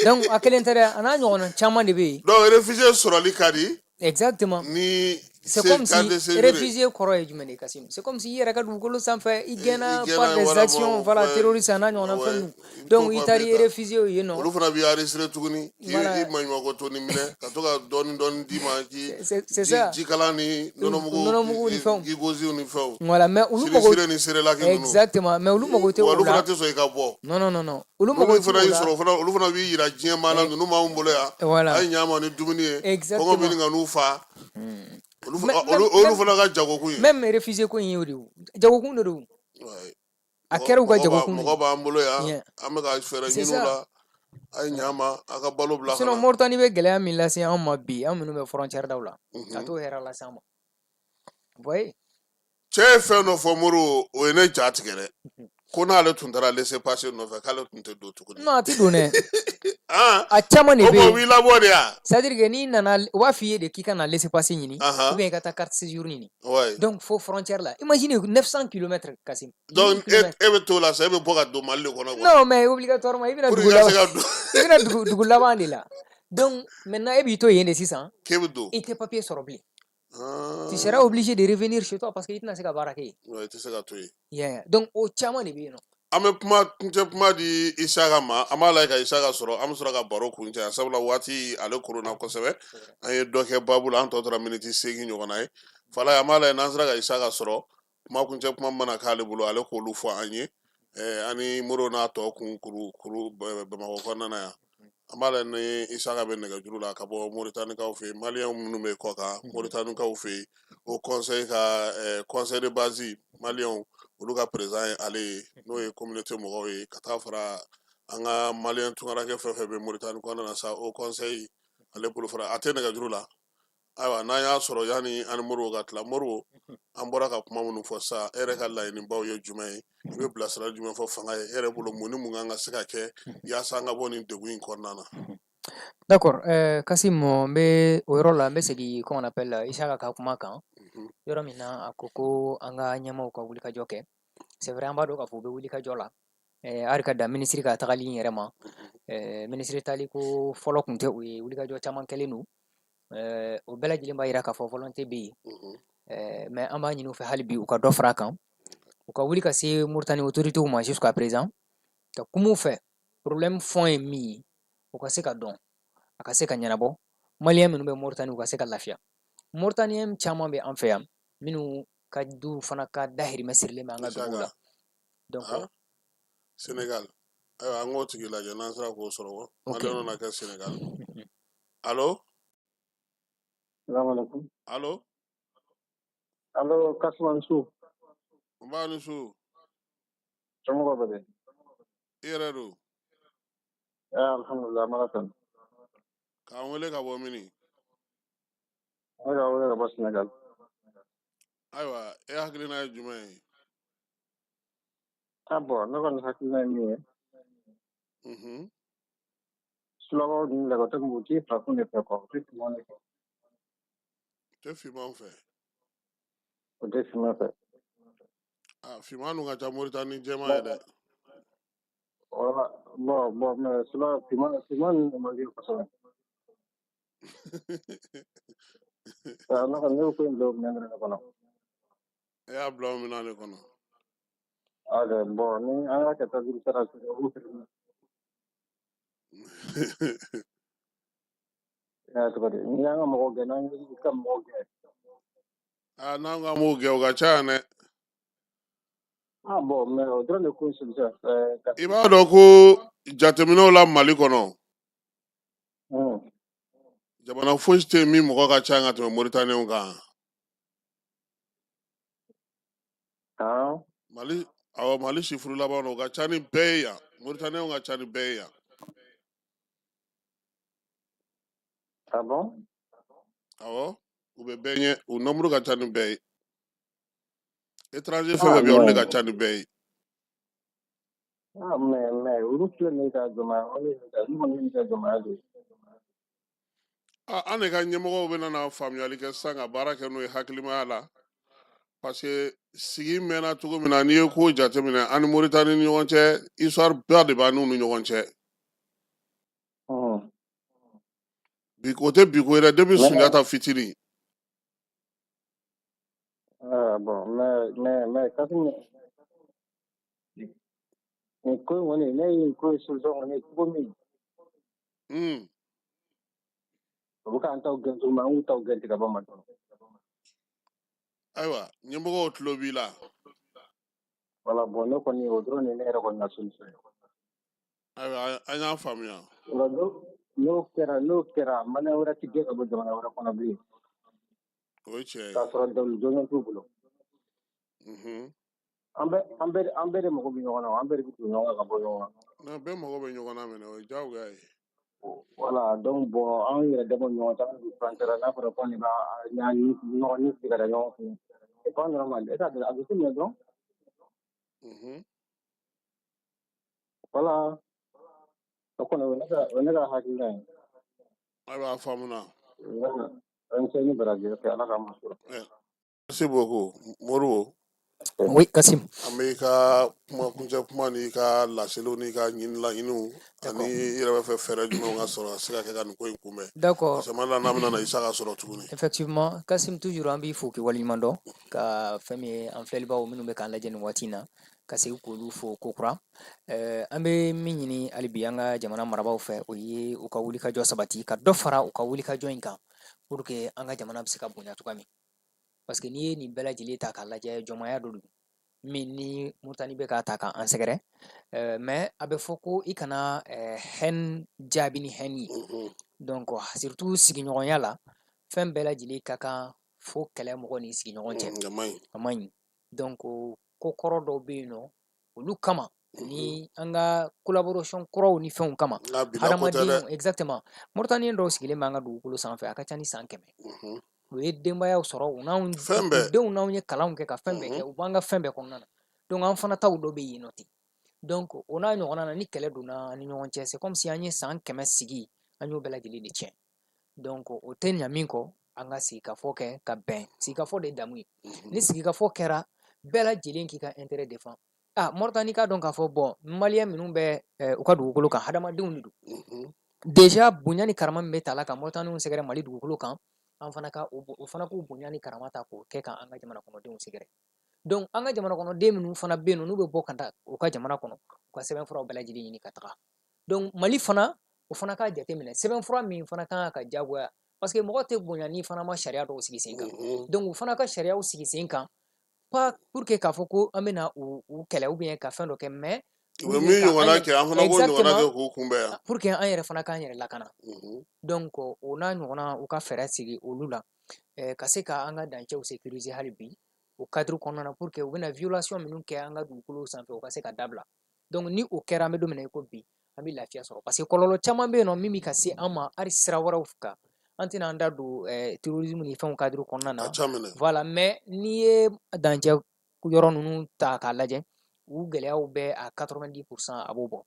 Donc a kelen tɛ dɛ, a n'a ɲɔgɔnna caman de bɛ yen. Donc réfugié sɔrɔli ka di. Exactement. Ni C'est comme si réfugié kɔrɔ ye jumɛn de Kassim? C'est comme si i yɛrɛ ka dugukolo sanfɛ i gɛnna par des actions, voilà, terroristes a n'a ɲɔgɔnna fɛn ninnu. Donc i taar'i réfugié yen nɔ. Olu fana b'i enregistrer tuguni k'i maɲumanko tɔni minɛ ka to ka dɔɔni dɔɔni d'i ma k'i c'est ça jikalan ni nɔnɔmugu nɔnɔmugu ni fɛnw gigosiw ni fɛnw. Voilà, mais olu mago siré ni Cerelac ninnu. Exactement, mais olu mago tɛ o la. Olu fana tɛ sɔn i ka bɔ. Non, non, non, non. Olu mago tɛ o la. Fana y'i sɔrɔ fana, olu fana b'i yira diɲɛ maa la, ninnu b'anw bolo yan. Voilà. A ye ɲ'a ma ni dumuni ye. Exactement. Kɔngɔ bɛ ɲini ka n'u fa. Olu fana ka jagokun ye. Même réfugié ko in y'o de ye, jagokun de don. A kɛra u ka jagokun de ye. Mɔgɔ b'an bolo yan, an bɛ ka fɛɛrɛ ɲini u la. A ye ɲ'a ma, a ka balo bila. Sinon Mauritanie bɛ gɛlɛya min lase anw ma bi, an minnu bɛ frontière daw la, ka t'o hɛrɛ lase an ma. Vous voyez? Cɛ ye fɛn dɔ fɔ Modibo, o ye ne ja tigɛ dɛ. Ko n'ale tun taara laissez-passer nɔfɛ, k'ale tun tɛ don tuguni. Non, a tɛ don dɛ. A caman de bɛ yen. O b'i labɔ de ya. C'est à dire que n'i nana, u b'a f'i ye de k'i ka na laissez-passer ɲini. Ou bien i ka taa carte séjour ɲini. Donc fo frontière la. Imagine 900 km Kassim. Donc e bɛ t'o la sa, e bɛ bɔ ka don Mali de kɔnɔ quoi. Non, mais obligatoirement i bɛna dugu laban. I bɛna dugu laban de la. Donc maintenant e b'i to yen de sisan. K'e bɛ don. I tɛ papier sɔrɔ bilen. Tu seras obligé de revenir chez toi parce que i tɛna se ka baara kɛ yen. Ouais, i tɛ se ka to yen. Yeah. Donc o caman de bɛ yen nɔ. An bɛ kuma kuncɛ kuma di Isaka ma, an b'a lajɛ ka Isaka sɔrɔ, an bɛ sɔrɔ ka baro kuncɛ, sabula waati ale koronna kosɛbɛ. An ye dɔ kɛ baabu la, an tɔ tora miniti 8 ɲɔgɔnna ye. Falaye, an b'a lajɛ n'an sera ka Isaka sɔrɔ, kuma kuncɛ kuma mana k'ale bolo, ale k'olu fɔ an ye. Ani Modibo n'a tɔ kun kuru kuru Bamakɔ kɔnɔna na yan. An b'a lajɛ ni Isaka bɛ nɛgɛjuru la ka bɔ Moritanikaw fɛ yen, maliyɛn minnu bɛ kɔ kan Moritanikaw fɛ yen, o conseil ka conseil de base maliyɛnw, olu ka président ye ale ye, n'o ye communauté mɔgɔw ye, ka taa fara an ka maliyɛn tunkarakɛ fɛn fɛn bɛ Moritani kɔnɔna na sa, o conseil ale bolo fara a tɛ nɛgɛjuru la. Ayiwa, n'an y'a sɔrɔ yanni an ni Modibo ka tila, Modibo, an bɔra ka kuma minnu fɔ sisan, e yɛrɛ ka laɲinibaw ye jumɛn ye? I bɛ bilasirali jumɛn fɔ fanga ye? E yɛrɛ bolo mun ni mun kan ka se ka kɛ yaasa an ka bɔ nin degun in kɔnɔna na? D'accord, Kassim, n bɛ o yɔrɔ la, n bɛ segin, comment on appelle, Isaka ka kuma kan. Yɔrɔ min na a ko ko an ka ɲɛmaaw ka wulikajɔ kɛ. C'est vrai, an b'a dɔn k'a fɔ u bɛ wulikajɔ la. Hali ka dan minisiri ka tagali in yɛrɛ ma. Minisiri taali ko fɔlɔ tun tɛ o ye, wulikajɔ caman kɛlen don. O bɛɛ lajɛlen b'a jira k'a fɔ volonté bɛ yen, mais an b'a ɲini u fɛ hali bi u ka dɔ fara a kan, u ka wuli ka se Mauritanie autorités ma jusqu'à présent, ka kuma u fɛ, problème fond ye min ye, u ka se ka dɔn, a ka se ka ɲɛnabɔ, maliyɛn minnu bɛ Mauritanie u ka se ka lafiya. Mauritanien caman bɛ an fɛ yan minnu ka du fana ka dahirimɛ sirilen bɛ an ka dugu la. Donc Sénégal, ayiwa, an k'o tigi lajɛ n'an sera k'o sɔrɔ. Maliyɛnw na kɛ Sénégal. Allo? Salam alaikum. Allo? Allo, Kassim, ani su. Nba, ni su. Somɔgɔw bɛ di? I yɛrɛ don? Alhamdulillah, an b'Ala tanu. K'an wele ka bɔ mini? Ne ka wele ka bɔ Sénégal. Ayiwa, e hakilina ye jumɛn ye? Ah bon, ne kɔni hakilina ye min ye. Sulakaw ninnu la, o tɛ u tɛ farafin de fɛ quoi, u tɛ finman de fɛ. U tɛ finman fɛ. U tɛ finman fɛ. Ah, finman dun ka ca Moritani jɛman ye dɛ. Voilà, bon, mais sula finman ninnu man di kosɛbɛ. Ne kɔni ne bɛ ko in bila o minɛn de kɔnɔ. E y'a bila o minɛn de kɔnɔ. Ah bon, ni an y'a kɛ tajuru sara o b'o y'a cogo di, ni y'an ka mɔgɔw gɛn, n'an y'i ka mɔgɔw gɛn. Ah, n'an ko an b'o gɛn, o ka ca yan dɛ. Ah bon, mais o dɔrɔn de ko solution. I b'a dɔn ko jateminɛw la Mali kɔnɔ, jamana fosi tɛ yen min mɔgɔ ka ca ka tɛmɛ Moritaniyɛnw kan. Mali, awɔ, Mali sifuru laban na, o ka ca ni bɛɛ ye yan. Moritaniyɛnw ka ca ni bɛɛ ye yan. Ah bon? Awɔ, u bɛ bɛɛ ɲɛ, u nombre ka ca ni bɛɛ ye. Étranger fɛn fɛn bɛ yen, olu de ka ca ni bɛɛ ye. Ah, mais olu filɛ nin ye ka jɔnmaya, olu kɔni ye ka jɔnmaya de ye. Ah, an de ka ɲɛmɔgɔw bɛna na faamuyali kɛ sisan ka baara kɛ n'o ye hakilimaya la, parce que sigi mɛnna cogo min na, n'i ye ko jateminɛ, an ni Moritani ni ɲɔgɔn cɛ, histoire ba de b'an n'u ni ɲɔgɔn cɛ. Bi o tɛ bi ko yɛrɛ, depuis Sunjata fitinin. Ah, bon, mais Kassim, nin ko in kɔni, ne ye nin ko in solution kɔni ye cogo min, u bɛ k'an taw gɛn cogo min, an k'u taw gɛn ten ka bɔ Mali kɔnɔ. Ayiwa, ɲɛmɔgɔw tulo b'i la. Voilà, bon, ne kɔni, o dɔrɔn de ye ne yɛrɛ kɔni ka solution ye. Ayiwa, an y'a faamuya. O la, n'o kɛra, maliyɛn wɛrɛ tɛ gɛn ka bɔ jamana wɛrɛ kɔnɔ bilen. O ye tiɲɛ ye. K'a sɔrɔ dalilu jɔnjɔn t'u bolo. An bɛɛ de mago bɛ ɲɔgɔn na, an bɛɛ de bɛ don ɲɔgɔn kan ka bɔ ɲɔgɔn kan. Na bɛɛ mago bɛ ɲɔgɔn na minɛ, o ye diyagoya ye. Voilà, donc bon, an yɛrɛ damaw ni ɲɔgɔn cɛ, an bɛ frontière la, n'a fɔra ko nin b'a ɲɔgɔn ni sigi ka da ɲɔgɔn kun, c'est pas normal. E t'a dɔn, a bɛ se minɛ dɔrɔn. Voilà, o kɔni, o ye ne ka hakilina ye. Ayiwa, a faamuna. An cɛ ni baraji kɛ, Ala k'an masɔrɔ. Merci beaucoup, Moribo. Oui, Kassim. An bɛ i ka kuma kuncɛ kuma n'i ka laseliw n'i ka ɲini laɲiniw ani i yɛrɛ bɛ fɛ fɛɛrɛ jumɛnw ka sɔrɔ ka se ka kɛ ka nin ko in kunbɛn. D'accord. Parce que n'a bɛna na Isa ka sɔrɔ tuguni. Effectivement, Kassim, toujours an b'i fo k'i waleɲuman dɔn, ka fɛn min ye an filɛlibaaw minnu bɛ k'an lajɛ nin waati in na, ka segin k'olu fo kokura. An bɛ min ɲini hali bi an ka jamana marabaaw fɛ, o ye u ka wulikajɔ sabati, ka dɔ fara u ka wulikajɔ in kan pour que an ka jamana bɛ se ka bonya cogoya min. Parce que n'i ye nin bɛɛ lajɛlen ta k'a lajɛ, jɔnmaya dɔ don min ni Mauritanie bɛ k'a ta k'an sɛgɛrɛ. Mais a bɛ fɔ ko i kana haine jaabi ni haine ye. Donc surtout sigiɲɔgɔnya la, fɛn bɛɛ lajɛlen ka kan fo kɛlɛ mɔgɔ ni sigiɲɔgɔn cɛ. A man ɲi. A man ɲi. Donc ko kɔrɔ dɔw bɛ yen nɔ, olu kama ni an ka collaboration kuraw ni fɛnw kama. Nka bi la ko tɛ dɛ. Hadamadenw, exactement, Mauritanie dɔw sigilen b'an ka dugukolo sanfɛ, a ka ca ni san 100. U ye denbayaw sɔrɔ, u n'anw Fɛn bɛɛ. u denw n'anw ye kalanw kɛ ka fɛn bɛɛ kɛ, u b'an ka fɛn bɛɛ kɔnɔna na. Donc an fana taw dɔ bɛ yen nɔ ten. Donc o n'a ɲɔgɔnna na, ni kɛlɛ donna an ni ɲɔgɔn cɛ, c'est comme si an ye san 100 sigi, an y'o bɛɛ lajɛlen de tiɲɛ. Donc o tɛ ɲa min kɔ, an ka sigikafɔ kɛ ka bɛn. Sigikafɔ de ye damu ye. Ni sigikafɔ kɛra, bɛɛ lajɛlen k'i ka intérêt défend. Ah, Mauritanie k'a dɔn k'a fɔ, bon, maliyɛn minnu bɛ u ka dugukolo kan, hadamadenw de don. Déjà bonya ni karama min bɛ ta la ka Mauritaniw sɛgɛrɛ Mali dugukolo kan, an fana ka o fana k'u bonya ni karama ta k'o kɛ ka an ka jamana kɔnɔdenw sɛgɛrɛ. Donc an ka jamana kɔnɔden minnu fana bɛ yen nɔ, n'u bɛ bɔ ka taa u ka jamana kɔnɔ, u ka sɛbɛnfuraw bɛɛ lajɛlen ɲini ka taga. Donc Mali fana, o fana k'a jateminɛ sɛbɛnfura min fana kan ka jagoya, parce que mɔgɔ tɛ bonya n'i fana ma sariya dɔw sigi sen kan. Donc u fana ka sariyaw sigi sen kan, pas pour que k'a fɔ ko an bɛna u kɛlɛ ou bien ka fɛn dɔ kɛ, mais U bɛ min ɲɔgɔnna kɛ, an fana k'o ɲɔgɔnna kɛ k'u kunbɛn yan. Pour que an yɛrɛ fana k'an yɛrɛ lakana. Donc o n'a ɲɔgɔnna, u ka fɛɛrɛ sigi olu la, ka se ka an ka dancɛw sécuriser hali bi o cadre kɔnɔna na, pour que u bɛna violation minnu kɛ an ka dugukolo sanfɛ, u ka se ka dabila. Donc ni o kɛra, an bɛ don min na i ko bi, an bɛ lafiya sɔrɔ, parce que kɔlɔlɔ caman bɛ yen nɔ min bɛ ka se an ma hali sira wɛrɛw kan. An tɛna an da don terrorisme ni fɛnw cadre kɔnɔna na. A ca minɛ. Voilà, mais n'i ye dancɛ yɔrɔ ninnu ta k'a lajɛ, u gɛlɛyaw bɛ à 90%, a b'o bɔ.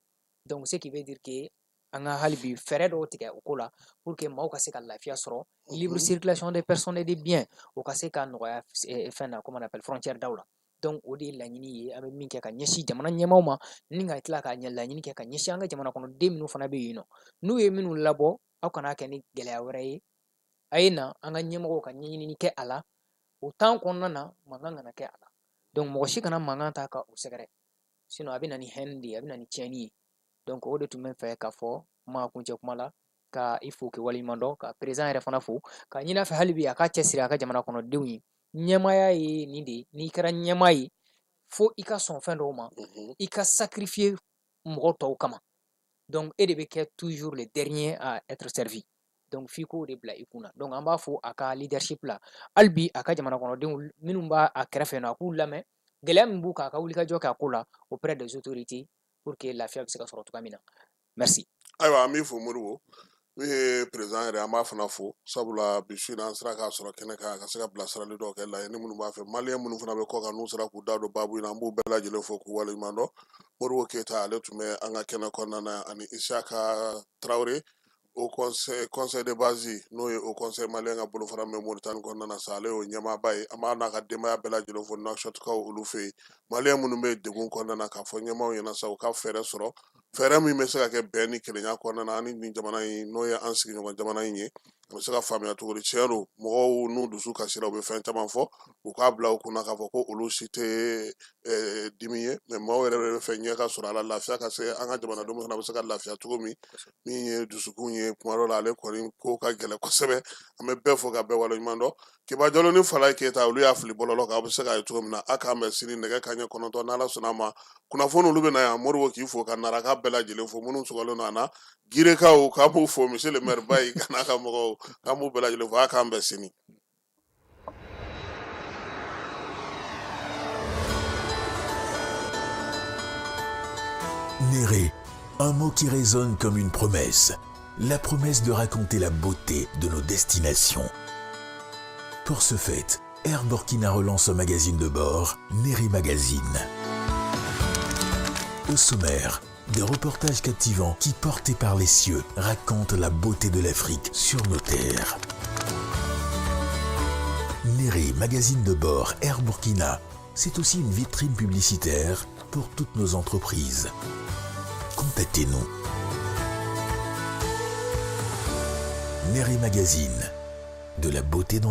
Donc ce qui veut dire que an ka hali bi fɛɛrɛ dɔw tigɛ o ko la pour que maaw ka se ka lafiya sɔrɔ, libre circulation des personnes et des biens, o ka se ka nɔgɔya fɛn na, comment on appelle, frontière daw la. Donc o de ye laɲini ye an bɛ min kɛ ka ɲɛsin jamana ɲɛmaaw ma, ni ka tila ka laɲini kɛ ka ɲɛsin an ka jamana kɔnɔden minnu fana bɛ yen nɔ, n'u ye minnu labɔ, aw kana kɛ ni gɛlɛya wɛrɛ ye. A ye na an ka ɲɛmɔgɔw ka ɲɛɲinini kɛ a la, o temps kɔnɔna na, mankan kana kɛ a la. Donc mɔgɔ si kana mankan ta ka o sɛgɛrɛ, sinon a bɛ na ni haine de ye, a bɛ na ni tiɲɛni ye. Donc o de tun bɛ fɛ k'a fɔ kuma kuncɛ kuma la, ka i fo k'i waleɲuman dɔn, ka président yɛrɛ fana fo, ka ɲini a fɛ hali bi a ka cɛsiri a ka jamana kɔnɔdenw ye. Ɲɛmaaya ye nin de ye. N'i kɛra ɲɛmaa ye, fo i ka sɔn fɛn dɔw ma, i ka sacrifier mɔgɔ tɔw kama. Donc e de bɛ kɛ toujours le dernier à être servi. Donc f'i k'o de bila i kunna. Donc an b'a fɔ a ka leadership la hali bi, a ka jamana kɔnɔdenw minnu b'a a kɛrɛfɛ nɔ, a k'u lamɛn, gɛlɛya min b'u kan, a ka wulikajɔ kɛ a ko la auprès des autorités pour que lafiya bɛ se ka sɔrɔ cogoya min na. Merci. Ayiwa, an b'i fo, Moribo. Min ye président yɛrɛ, an b'a fana fo, sabula bi su in na an sera k'a sɔrɔ kɛnɛ kan, a ka se ka bilasirali dɔw kɛ, laɲini minnu b'a fɛ, maliyɛn minnu fana bɛ kɔ kan, n'u sera k'u da don baabu in na, an b'u bɛɛ lajɛlen fo k'u waleɲuman dɔn. Moribo Keyita, ale tun bɛ an ka kɛnɛ kɔnɔna na, ani Isaka Tarawele. Haut Conseil de base, n'o ye Haut Conseil malien ka bolofara min bɛ Moritani kɔnɔna na sa, ale y'o ɲɛmaaba ye. An b'a n'a ka denbaya bɛɛ lajɛlen fo Nouakchottkaw olu fɛ yen. Malien minnu bɛ degun kɔnɔna na, k'a fɔ ɲɛmaaw ɲɛna sa, u ka fɛɛrɛ sɔrɔ, fɛɛrɛ min bɛ se ka kɛ bɛn ni kelenya kɔnɔna na, ani nin jamana in, n'o ye an sigiɲɔgɔn jamana in ye, a bɛ se ka faamuya cogo di. Tiɲɛ don, mɔgɔw n'u dusu kasira, u bɛ fɛn caman fɔ, u k'a bila u kunna k'a fɔ ko olu si tɛ dimi ye, mais maaw yɛrɛ bɛ fɛ ɲɛ ka sɔrɔ a la, lafiya ka se an ka jamanadenw fana bɛ se ka lafiya cogo min. Min ye dusukun ye, kuma dɔ la ale kɔni ko ka gɛlɛn kosɛbɛ. An bɛ bɛɛ fo ka bɛɛ waleɲuman dɔn. Kiba Jalo ni Falaye Keyita, olu y'a fili bɔlɔlɔ kan, aw bɛ se k'a ye cogo min na. A k'an bɛn sini nɛgɛ kanɲɛ 9, n'Ala sɔnna a ma. Kunnafoni olu bɛ na yan. Moribo k'i fo ka Naraka bɛɛ lajɛlen fo, minnu sɔgɔlen don an na, Girekaw, k'an b'u fo, monsieur le maire Bayi ka n'a ka mɔgɔw, k'an b'u bɛɛ lajɛlen fo. A k'an bɛn sini. Néré, un mot qui résonne comme une promesse. La promesse de raconter la beauté de nos destinations. Pour ce fait, Air Burkina relance son magazine de bord, Néré Magazine. Au sommaire, des reportages captivants qui, portés par les cieux, racontent la beauté de l'Afrique sur nos terres. Néré, magazine de bord Air Burkina, c'est aussi une vitrine publicitaire pour toutes nos entreprises. Contactez-nous. Néré Magazine, de la beauté dans